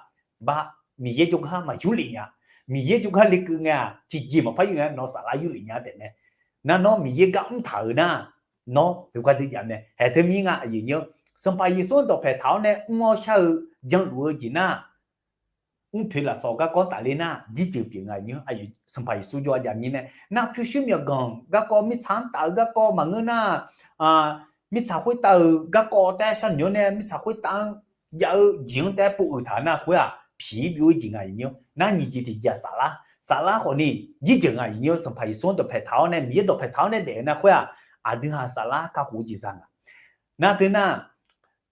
bav, Miqyaer jawrgar maqyur lef nya. Miqyaer jawrgar lekeuv ngae-aq, tiqjeq maqpar yur ngae, nawr saflar yur lef nya taef mae. Nar nawr Miqyaer gar mr taq-euq nar, nawr yawqghaq dui jav mae. Haeq teumir nga aqyuif nymr, Sanqpaq Yeqsur-anr dawqpae taq-awr nae mr-awr shar-eu janluf-eu jeq nar, mrpoeq lafsawq garkawv tafler nar jirjeuq pyeuf nga nymr. Sanqpaq Yeqsur jawr-a jav mirnae nar, pyurshuir myawqganq garkawv, mirtsaq-anr taf-eu garkawv maqngeur nar, mirtsaq khoertav-euq garkawv taef-aer sharnoeq-awr nae mirtsaq khoertav-anr jav-eu jeq-anr taef-aer pov-euq taq nar, khoer-aq piq-ir byov-ir jeq nga nymr. Nar nyiq jeq tiqjeq-aq saflar, saflar khawfni jirjeuq nga nymr. Sanqpaq Yeqsur-anr dawqpae taq-awr nae, Miqyaer dawqpae taq-awr nae daef-eu nar khoer-aq, aqdui ha saflar kakhof-eu jeq za nga. Nar teu nar,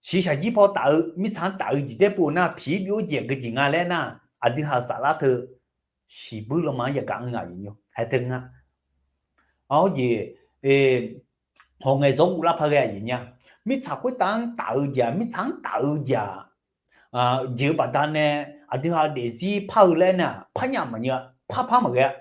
shiqshaq jir paw taf-eu mirtsaq-anr taf-eu jeq taef-aer pov nar, piq-ir byov-ir jeq aqgeu jeq nga laer nar, aqdui ha-euq saflar teu shiqbuir lanma-anr yagaq-anr nga nymr. Haeq teu nga. Awr jeq, hawq ngae zawr guvlar par ghae aqyuif nymr. Mirtsaq khoertav-anr taf-eu jeq-aq, mirtsaq-anr taf-eu jeq-aq, jeq-eu baqdanae aqdui ha daefzir par-eu laer nar, parnya maqnyeuv-a, par par maqghae-a.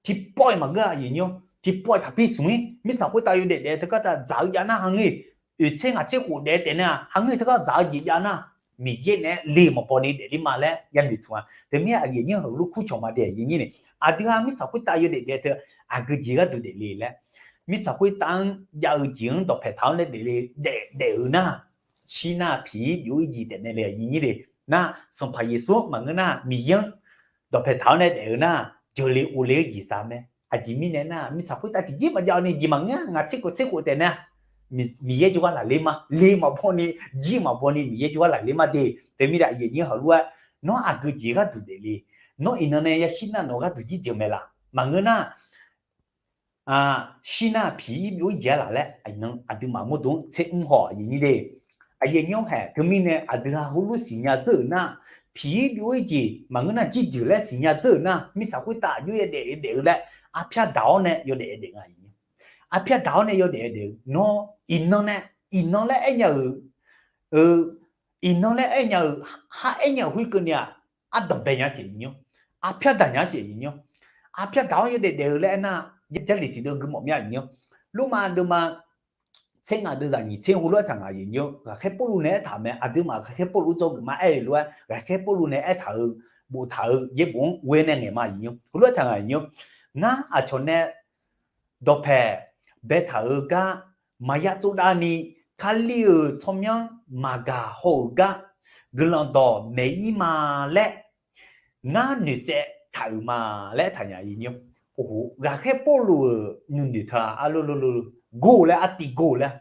Tiqpawf-iq maqngeur-a aqyuif nymr, tiqpawf-iq taqbi smq-ir. Mirtsaq khoertav yawdaef daef teugar taq dzaq-eu jav nar, ha ngeur-iq oeq tser ngaq tser khof daef taef nar, ha ngeur-iq teugar dzaq-eu jeq jav nar, Miqyaer naeq-aer le maqbaw ni daefler ma laer yanoeq tmq-a. Teumir aqyuif nymr, heulof kur cawq ma de aqyuif nymr ni, aqdui ha mirtsaq khoertav yawdaef daef teu aqgeu jeq gharduq daefle laer, mirtsaq khoertav-anr jav-eu jeq-anr dawqpae taq-awr nae daefle, daef daef-euq nar, shir nar piq-ir byov-ir jeq taef mae le aqyuif nymr le. Nar Sanqpaq Yeqsur maqngeur nar, Miqyaer-anr dawqpae taq-awr nae daef-eu nar, jeuqle ovle-eu jeq za mae. Aqjeq mirnae nar, mirtsaq khoertav tiqjeq maqjav-awr ni jeq maqngeur-a, ngaq tser khof tser khof taef nar, Miqyaer jawrgar lafler ma, le maqbaw ni, jir maqbaw ni Miqyaer jawrgar lafler ma de. Teumirnae aqyuif nymr, heulof-aer nawr aqgeu jeq gharduq daefle, nawr iqnan nae yashir nar nawq gharduq jirjeuq mae laf. Maqngeur nar, shir nar piq-ir byov-ir jeq-a laf laer, iqnan aqduimaf mawrdo-anr tser mr haw aqyuif nymr le. Aqyuif nymr haeq, teumirnae aqdui ha heulof siqnya dzeur-euq nar, piq-ir byov-ir jeq maqngeur nar, jirjeuq laer siqnya dzeur-euq nar, mirtsaq khoertav aqjox yadaef daef-eu laer, arpyar daq-awr nae yawdaef daef nga. Arpyar daq-awr nae yawdaef daef-eu nawr, iqnan nae, iqnan laer aernya-euq, iqnan laer aernya-euq, khar aernya-euq khoerkeuvni-aq, ardanq bae nya sheuq nymr, arpyar daq nya sheuq nymr. Arpyar daq-awr yawdaef daef-eu laer aernar, Jarlif tiqdeuv gui mawf mya nymr. Lormav deuvma tser ngaq deuvzaq nyiq tser heulof-aer taq ngaq nymr. Ghaqkhaer Pawrluv nae aertaq mae, aqduimaf ghaqkhaer Pawrluv dzawgeuf ma aer-eu lof-aer, ghaqkhaer Pawrluv nae aertaq-eu boftaq-eu yaerbof-anr ghoe nae ngaeq ma nymr. Heulof-aer taq ngaq nymr. Ngar aqcawq nae dawqpae baetaq-eu gar maqya tsovdav ni, Kali-euq tsawrmyanr maqgaq haw-euq gar guiqlanq dawq maeq-ir ma laer ngar noeqtsaev taq-euq ma laer aertaq nya nymr. Ghaqkhaer Pawrluv-euq nuinoeq teu-aq, arlolo, gor-eu laer, artiv gor-eu laer,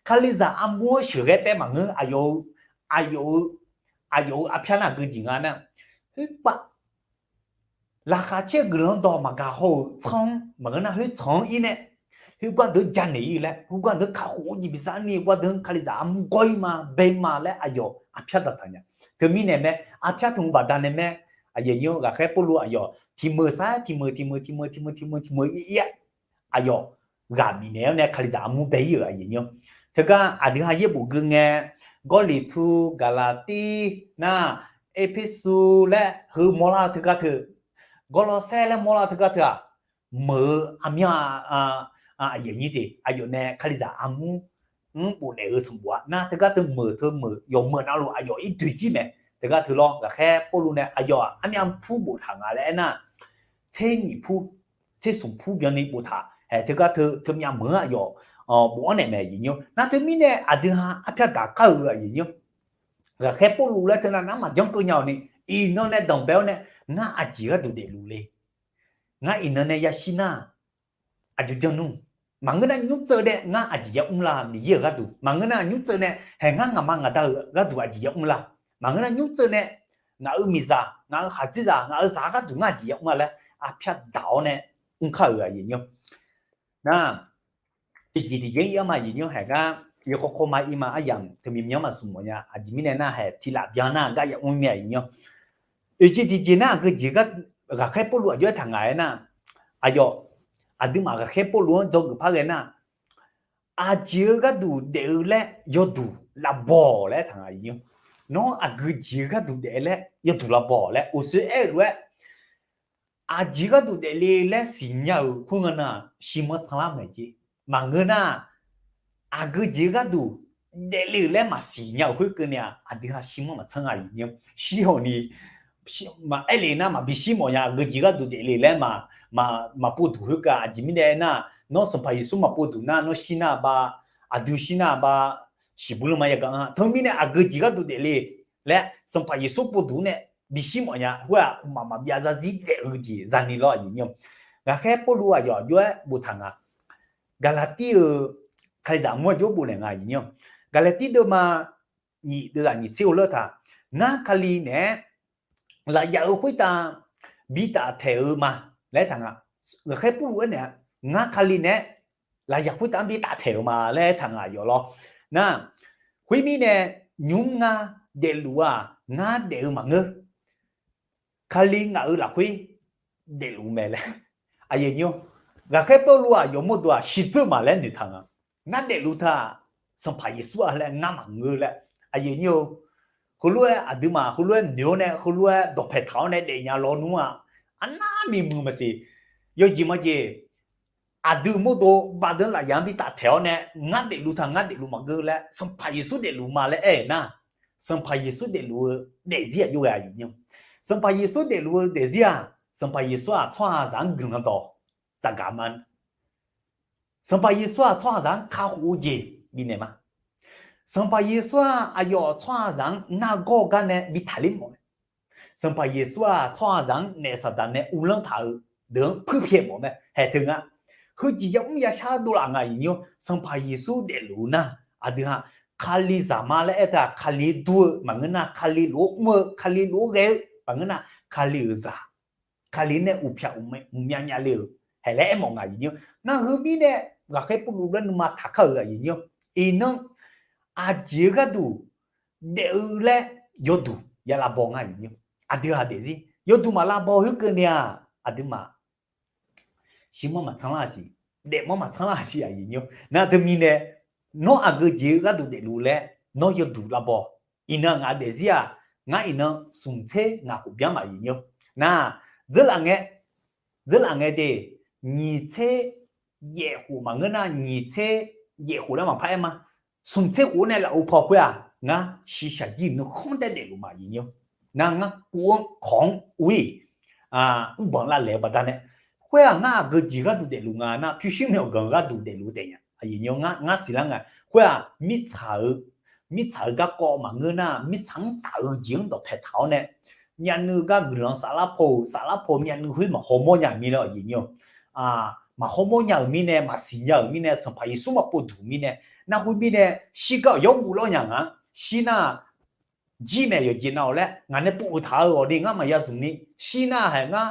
Kalizaq armur-anr sheuqghae taev maqngeur, aqyawf-eu, aqyawf-eu, aqyawf-eu arpyar nar aqgeu jeq nga nar, khoerpav laqkhaq caer-eu guiqlanq dawq maqgaq haw-euq tsanr-anr maqngeur nar, khoertsanq-anr ir nae, khoergar deuq-anr janaeq-ir laer, khoergar deuq-anr kakhof-eu jeq biza ni, khoergar deuq-anr Kalizaq armur gawr-ir ma, bae ma laer aqyawf arpyar daq taq nya. Teumirnae mae, arpyar tmq baqdanae mae, aqyawf nymr, ghaqkhaer Pawrluv aqyawf tiq meuq sar-aer tiq meuq tiq meuq tiq meuq tiq meuq tiq meuq tiq meuq ir-ir-aer aqyawf ghaq bifnaeq-awr nae Kalizaq armur bae-ir-euq aqyawf nymr. Teugar aqdui ha yaerbof gui ngae, Gawrliqtu, Gaqlaqtir nar, Erpersu laer heu mawrlar-eu teugar teu, Gawrlawrsaer laer mawrlar-eu teugar teu-aq, meuq-eu armyanr aqyawf nyir de, aqyawf nae Kalizaq armur-anr bofnaeq-eu sanqbof-a nar, teugar teu meuq teu meuq yawqmeuq navluf aqyawf ir doeq jir mae. Teugar teu lawr, ghaqkhaer Pawrluv nae aqyawf armyav pur boftaq nga laer aernar, tser nyiq pur, tser smq pur byanni boftaq. Hae, teugar teu, teumyav meuq-anr aqyawf bof-anr naeq mae aqyawf nymr. Nar teumirnae aqdui ha arpyar daq kar-eu aqyawf nymr. Ghaqkhaer Pawrluv laer teu nav nar maqjanr keuv nya-awq ni, iqnan nae danqbae-awr nae, ngar aqjeq gharduq daefluf le. ngar iqnan nae yashir nar, aqjox janr nmr. Maqngeur nar nymr tseuv nae ngar aqjeq yamr la, Miqyaer-euq gharduq maqngeur nar nymr tseuv nae haeq ngar ngaqma ngaqda-euq gharduq aqjeq yamr la. Maqngeur nar nymr tseuv nae ngaq-euq miqzaq, ngaq-euq khaqdzerzaq, ngaq-euq zaq gharduq ngar aqjeq yamr la laer arpyar daq-awr nae mr kar-euq aqyuif aqnyir-awr. Nar, tiqjeq tiqjeq-anr ir-anr ma aqyuif aqnyir-awr, haeq gar yawkawr kawr ma ir ma aryamq teumirnae myanr maqsmq mawf nya. Aqjeq mirnae nar haeq tiqlaf byan nar gar yamr mir aqyuif aqnyir-awr. Oeqjeq tiqjeq nar aqgeujeq gar, ghaqkhaer Pawrluv aqjox-aer taq ngaq-aer nar, aqyawf, aqduimaf ghaqkhaer Pawrluv-anr dzawgeuf par ghae nar, aqjeq-eu gharduq daef-eu laer yawduq lavbaw-awq laer aertaq nga aqyuif aqnyir-awr. Nawr aqgeujeq-eu gharduq daef-eu laer yawduq lavbaw-awq laer uqshoe aer-eu lof-aer, aqjeq gharduq daefle laer siqnya-euq khoerngae nar, shirmanr tsanrlar maeq jeq. Maqngeur nar, aqgeujeq gharduq daefle-euq laer maqsiq nya-euq khoerkeuvni-aq, aqdui ha shirmanr maqtsanr nga aqyuif aqnyir-awr. Shirhawq ni maqaer le nar maqbi shir mawf nya, aqgeujeq gharduq daefle laer maqpov duq khoerkeuvni-aq, aqjeq mirnae aernar, nawr Sanqpaq Yeqsur maqpov duq nar, nawr shir nar ba, aqdui shir nar ba, siqbur lanma yagaq-anr. Teumirnae aqgeujeq gharduq daefle laer Sanqpaq Yeqsur pov duq nae bishir mawf nya. Khoer-aq, mqmaq maqbyav zarzir daef-eu jeq zani lawr aqyuif aqnyir-awr. Ghaqkhaer Pawrluv aqyawf aqjox-aer boftaq nga. Gaqlaqtir-euq Kalizaq mur-eu jawr bofnaeq nga aqyuif aqnyir-awr. Gaqlaqtir deuvma nyiq deuvzaq nyiq tser heulof-aer taq, ngar Kali naeq-aer lafyaf-euq khoertav bi taftaeq-eu ma laer aertaq nga. Ghaqkhaer Pawrluv aernaeq-a, ngar Kali naeq-aer lafyaf khoertav-anr bi taftaeq-eu ma laer aertaq nga aqyawf lawr. Nar, khoermirnae nymr ngar daefluf-aq, ngar daef-eu maqngeur. Kali ngaq-euq lafkhoer daefluf mae laer. Aqyuif aqnyir-awr, ghaqkhaer Pawrluv-aq yawmawr deuq-aq shiqdzeur ma laer noeqtaq nga. Ngar daefluf teu-aq, Sanqpaq Yeqsur-a laer ngar maqngeur laer. Aqyuif aqnyir-eu, heulof-aer aqduimaf heulof-aer noeq-awr nae, heulof-aer dawqpaeq taq-awr nae daefnya lawnmr-aq, arnavni muiq maqsiq. Yawjeq majeq, aqdui mawrdo baqdeuq lafyaf-anr bi taftaeq-awr nae, ngar daefluf teu-aq ngar daefluf maqngeur laer, Sanqpaq Yeqsur daefluf ma laer aer-euq nar, Sanqpaq Yeqsur daefluf-eu daefzir-aq jov ghae aqyuif aqnyir-awr. Sanqpaq Yeqsur daefluf-eu daefzir-aq, Sanqpaq Yeqsur-aq tsawrhaqzaq-anr guiqlanq dawq tsafgaq ma. Sanqpaq Yeqsur-aq tsawrhaqzaq-anr kakhof-eu jeq bifnaeq ma. Sanqpaq Yeqsur-aq aqyawf tsawrhaqzaq-anr nargawr-eu gar nae bi taqler mawf mae. Sanqpaq Yeqsur-aq tsawrhaqzaq-anr naef Saqdaq nae uvlanr taq-eu deuq-anr puirpyaeq mawf mae. Haeq teu nga, heujeq yamr yashar dovlaf nga aqyuif aqnyir-awr. Sanqpaq Yeqsur daefluf-eu nar, aqdui ha Kalizaq ma laer aer teu-aq, Kali dur-eu maqngeur nar, Kali lof-aer mr-eu, Kali lof-aer ghae-eu maqngeur nar, Kali-euq zaq, Kali nae uqpyaq uqmya nya le-euq haeq laer aermawf nga aqyuif aqnyir-awr. Nar heumirnae ghaqkhaer Pawrluv laer nuima taqkar-euq aqyuif aqnyir-awr. Iqnan aqjeq-eu gharduq daef-eu laer yawduq ya lavbaw nga aqyuif aqnyir-awr. Aqdui ha daefzir yawduq maq lavbaw khoerkeuvni-aq, aqduimaf shirmanr maqtsanr lar-a siq, daefmanr maqtsanr lar-a siq aqyuif aqnyir-awr. Nar teumirnae nawr aqgeujeq-eu gharduq daefluf laer nawr yawduq lavbaw. Iqnan ngaq daefzir-aq, ngar iqnan smq tser ngaq khof byan ma aqyuif aqnyir-awr. Nar, dzeurlaf ngae, dzeurlaf ngae de, nyiq tser yaef khof maqngeur nar, nyiq tser yaef khof nar maqpar aer ma. Smq tser khof-anr nae laf-eu paw khoer-aq, ngar shiqshaq jir nuikhanr taef daefluf ma aqyuif aqnyir-awr. Nar ngar kuv-anr kawq-anr ur-ir, mrbanq lavlaeq-eu baqda nae, khoer-aq ngar aqgeujeq gharduq daefluf nga nar, pyurshuir myawqganq gharduq daefluf taef nya aqyuif aqnyir-awr. Ngar siqlar nga. Khoer-aq mirtsaq-eu, mirtsaq-eu garkawv maqngeur nar, mirtsaq-anr taf-eu jeq-anr dawqpaeq taq-awr nae, myavnuiv gar guiqlanq saflar paw-euq, saflar paw-eu myavnuiv khoer maqhaw mawrnya-euq mirnae aqyuif aqnyir-awr. Maqhaw mawrnya-euq mirnae, maqsiq nya-euq mirnae, Sanqpaq Yeqsur maqpov duq mirnae, nar khoer mirnae shirgar-awq yawguv lawrnya nga. Shir nar jir mae yawqjeq nav-awq laer ngaq nae pov-euq taq-eu ghawqni ngar maqya zmq ni, shir nar haeq ngar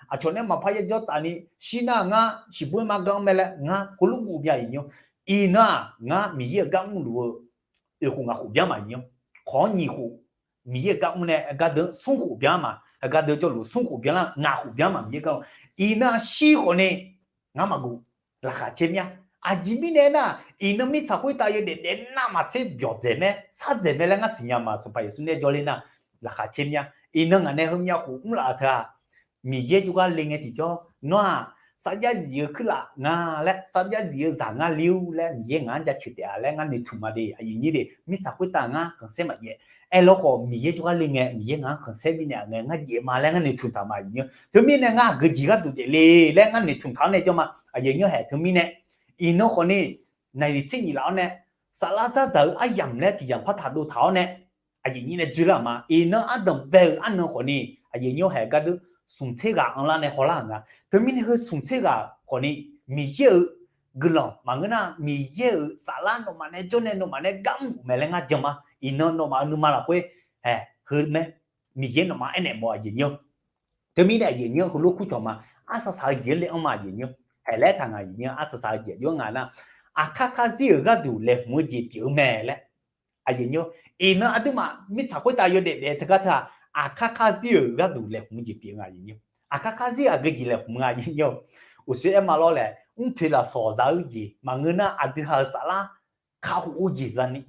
aqcawq nae maqpar yajawr taf ni, shir nar ngar siqbur-aer ma gar mr mae laer ngar heulof guv bya aqyuif aqnyir-awr. Iqnan-aq ngar Miqyaer-euq gar mrluf-eu oeq khof ngaq khof byan ma aqyuif aqnyir-awr. Kawq-anr nyiq khof Miqyaer-euq gar mr nae, heugar deuq smr khof byan ma, heugar deuq jawrluf smr khof byan lar, ngaq khof byan ma Miqyaer gar. Iqnan shir khawfni ngar maqguv, laqkhaq caer mya. Aqjeq mirnae aernar, iqnan mirtsaq khoertav yawdaef daef navmaqtser byawq dzaeq mae, sar dzaeq mae laer ngar siqnya ma. Sanqpaq Yeqsur nae jawrler nar, laqkhaq caer mya. Iqnan ngaq nae heumya khof mrlaf-eu teu-aq, Miqyaer jawrgar le ngae tiqjawr, nawr-aq sarjax zif-eu kuirlaf nga laer, sarjax zif-eu zaq ngar le-ur laer Miqyaer ngaq-anr jaceuq taef-a laer ngar noeqtmq ma de aqyuif aqnyir de. Mirtsaq khoertav ngar khanqsaer maqjaev. Aerlawkhawf Miqyaer jawrgar le ngae, Miqyaer ngaq-anr khanqsaer bifnaeq-a ngae ngar jaev ma laer ngar noeqtmq taq ma aqyuif aqnyir-awr. Teumirnae ngar aqgeujeq gharduq daefle laer ngar noeqtmq taq-awr nae jawr ma aqyuif aqnyir-awr. Haeq teumirnae iqnan khawfni naqliq tser nyiq laf-awr nae, saflar dzardzaq-eu aryamq laer tiq yamq par taq dov taq-awr nae, aqyuif aqnyir nae dzoerlar-euq ma. Iqnan ardanq bae-eu arnan khawfni aqyuif aqnyir-awr haeq gar deuq smq tser ghaq anrlar nae hawlar-euq nga. Teumirnae heu smq tser ghaq khawfni Miqyaer-euq guiqlanq maqngeur nar, Miqyaer-euq saflar nawmaf nae jawr nae nawmaf nae gar mr-euq mae laer ngar jan ma. Iqnan nawmaf-euq nuima lafkhoer, ae, heu mae, Miqyaer nawmaf aernaeq mawf aqjeq nyir-awr. Teumirnae aqjeq nyir-awr heulof kur cawq ma. Arsaq saq-eu jeq-anr le anr ma aqjeq nyir-awr. Haeq laer aertaq nga aqjeq nyir-awr, arsaq saq-eu jeq aqjox-aer nga nar, aqkar kar zir-euq gharduq laeqhmq-eu jeq pyeuf-eu mae laer. Aqjeq nyir-awr, iqnan aqduimaf mirtsaq khoertav yawdaef daef teugar teu-aq, aqkar kar zir-euq gharduq laeqhmq-eu jeq pyeuf nga aqjeq nyir-awr. Aqkar kar zir aqgeu jeq laeqhmq nga aqjeq nyir-awr. Uqshoe aer ma lawr laer, mrpoeq lafsawq za-eu jeq maqngeur nar, aqdui ha-euq saflar kakhof-eu jeq zani.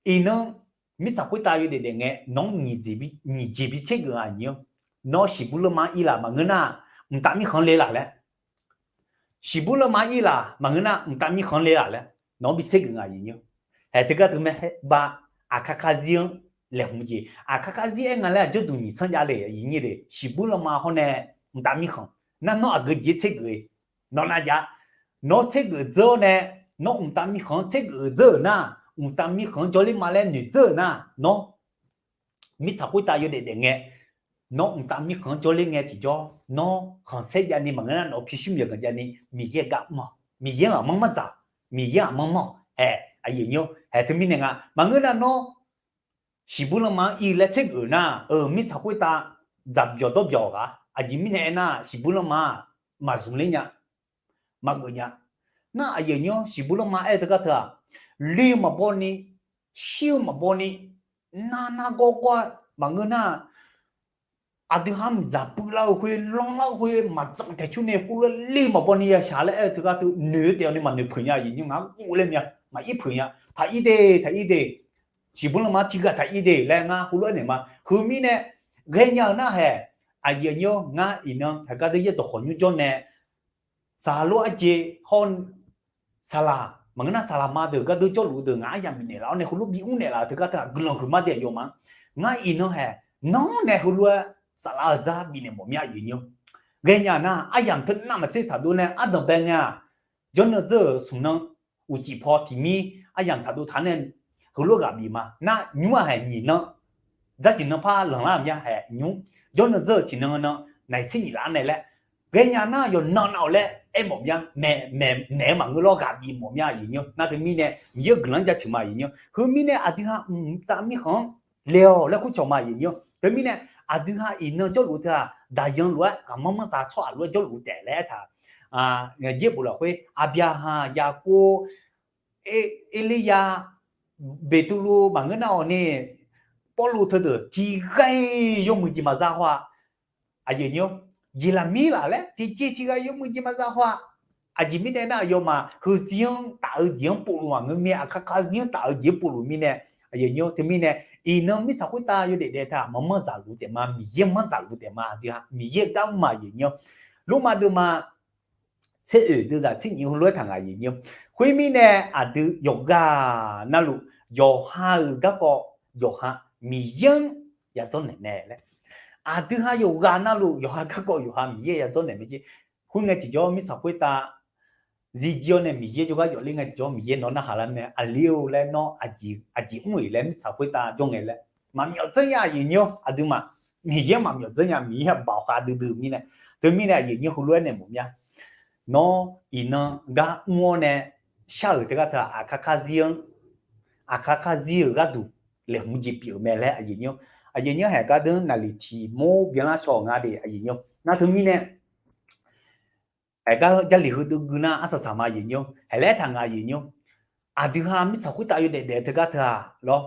Iqnan mirtsaq khoertav yawdaef daef ngae, nawq-anr nyiq jeq bi tsergeuf nga aqjeq nyir-awr. Nawr shiqbur lanma-anr ir laf maqngeur nar, mqtav mirkhanq le laf laer. Shiqbur lanma-anr ir laf maqngeur nar, mqtav mirkhanq le laf laer nawq-anr bi tsergeuf nga aqjeq nyir-awr. Haeq teugar teu mae, ba, aqkar kar zir-anr laeqhmq jeq, aqkar kar zir aer nga laer aqjawr duq nyiq tsanr jav le aqjeq nyir de, shiqbur lanma hawr nae mqtav mirkhanq nar, nawr aqgeu jeq-aer tsergeuf-eu nawq nav jav. Nawr tsergeuf dzeur-awr nae, nawr mqtav mirkhanq-anr tsergeuf dzeur-euq nar, mqtav mirkhanq-anr jawrler ma laer noeq dzeur-euq nar, nawr mirtsaq khoertav yawdaef daef ngae, nawr mqtav mirkhanq-anr jawrler ngae tiqjawr, nawr khanqsaer javni maqngeur nar, nawq pyurshuir myawqganq javni Miqyaer gar mr-awq. Miqyaer-anr aqmanr manr dzaq. Miqyaer aqmanr manr-awq. Haeq, aqjeq nyir-awr, haeq teumirnae nga maqngeur nar, nawr shiqbur lanma-anr ir laer tsergeuf-euq nar, eu, mirtsaq khoertav dzaq byawq dawr byawq ghaq, aqjeq mirnae aernar, shiqbur lanma-aq maqzmq ler nya, maqgeuf nya. Nar aqjeq nyir-awr, shiqbur lanma aer-eu teugar teu-aq, li-eu maqbaw ni, shir-eu maqbaw ni, nar nar gawr gawr-aer maqngeur nar, aqdui ha miqdzaq puivlar-eu khoer, lanrlar-eu khoer maqdzanq taeqcur nae khoerlof-aer li maqbaw ni yashaq laer aer-eu teugar teu noeq-eu taef-awq ni maqnoeq peuq nya aqjeq nyir-awr, ngar guv laer mya maqir peuq nya. Taq ir de, taq ir de. Shiqbur lanma tiqghaq taq ir de laer ngar khoerlof-aer naeq ma. Heumirnae ghaenya-euq nar haeq, aqjeq nyir-awr, ngar iqnan haeq gar deuq yaerdawq khawqnymr jawr nae, saqlaq arjeq hawr, saqlaq maqngeur nar, saqlaq ma deuq gardeur jawrluf-eu deuq ngaq aryamq bifnaeq laf-awr nae, heulof bi mr naeqlaf-euq teugar teu-aq, guiqlanq huiqma daef yawf ma. Ngar iqnan haeq nanr nae heulof-aer saflar-eu dzar bifnaeq mawf mya aqjeq nyir-awr. Ghaenya nar, aryamq teu navmaqtser taqdov nae ardanq bae ngae-aq, jawrnan dzeur-euq smq nan uqcif paw tiq mir aryamq taqdov taq-anr nae heulof ghaq bif ma. Nar nymr-aq haeq nyiq nan, dzartiq nan par lanqlar-euq mya haeq nymr, jawrnan dzeur-euq tiq nan nan naqtser nyiq laf-anr nae laer, ghaenya nar yawqnan nav-awq laer aermawf mya. Maeq, maeq, maeq-eu maqngeur lawr ghaq bif mawf mya aqjeq nyir-awr. Nar teumirnae Miqyaer-euq guiqlanq-anr jaceuq ma aqjeq nyir-awr. Heumirnae aqdui ha mqtav mirkhanq-anr le-awq laer kur cawq ma aqjeq nyir-awr. Teumirnae aqdui ha iqnan jawrluf teu-aq, daqyan lof-aer aqmanr manr za tsawrhaq lof-aer jawrluf taef laer aertaq, yaerbof lafkhoer Aqbyaqhaq, Yaqkov, Erlirya, Beqtuvluv maqngeur nar-awq ni, Pawrluv teudeuq tiqghaq-iq yawmuiq jeq maqza haw-a. Aqjeq nyir-awr, Yeqlaqmir laf laer tiqjeq tiqghaq yawmuiq jeq maqza haw-a. Aqjeq mirnae nar, aqyawfmaf heuzir-anr taf-eu jeq-anr povluf maqngeur mir-aer, aqkar kar zir-anr taf-eu jeq-anr povluf mirnae, aqjeq nyir-awr, teumirnae iqnan mirtsaq khoertav yawdaef daef teu-aq, maqmanr dzaqluf taef ma, Miqyaer manr dzaqluf taef ma, aqdui ha Miqyaer gar mr ma aqjeq nyir-awr. Lormav deuvma tser oeq deuvzaq tser nyiq heulof-aer taq ngaq aqjeq nyir-awr. Khoermirnae aqdui yawqghaq navluf yawqha-euq garkawv yawqha Miqyaer-anr yadzawr naeq mae laer, aqdui ha yawqghaq navluf yawqha garkawv yawqha Miqyaer yadzawr naeq mae jeq. Khoerngae tiqjawr mirtsaq khoertav zirjir-awr nae Miqyaer jawrgar yawfler ngae tiqjawr Miqyaer nawq narhaq lar mae, aqli-or laer nawr aqjeq mr-iq laer mirtsaq khoertav jawr ngae laer maqmyawf dzeur nya aqjeq nyir-awr, aqduimaf Miqyaer maqmyawf dzeur nya, Miqyaer-aq baoq khav duidui mirnae. Teumirnae aqjeq nyir heulof-aer naeq mawf mya. Nawr iqnan gar mr-awr nae shar-euq teugar teu-aq, aqkar kar zir-anr, aqkar kar zir-euq gharduq laeqhmq jeq pyeuf-euq mae laer aqjeq nyir-awr, aqjeq nyir-awr haeq gar deuq-anr naqliq tiq mawr byanlar shaw-euq nga de aqjeq nyir-awr. Nar teumirnae Haeq gar Jarlif heudeuv gui nar arsaq saq ma aqjeq nyir-awr, haeq laer aertaq ngaq aqjeq nyir-awr. Aqdui ha mirtsaq khoertav yawdaef daef-eu teugar teu-aq lawr,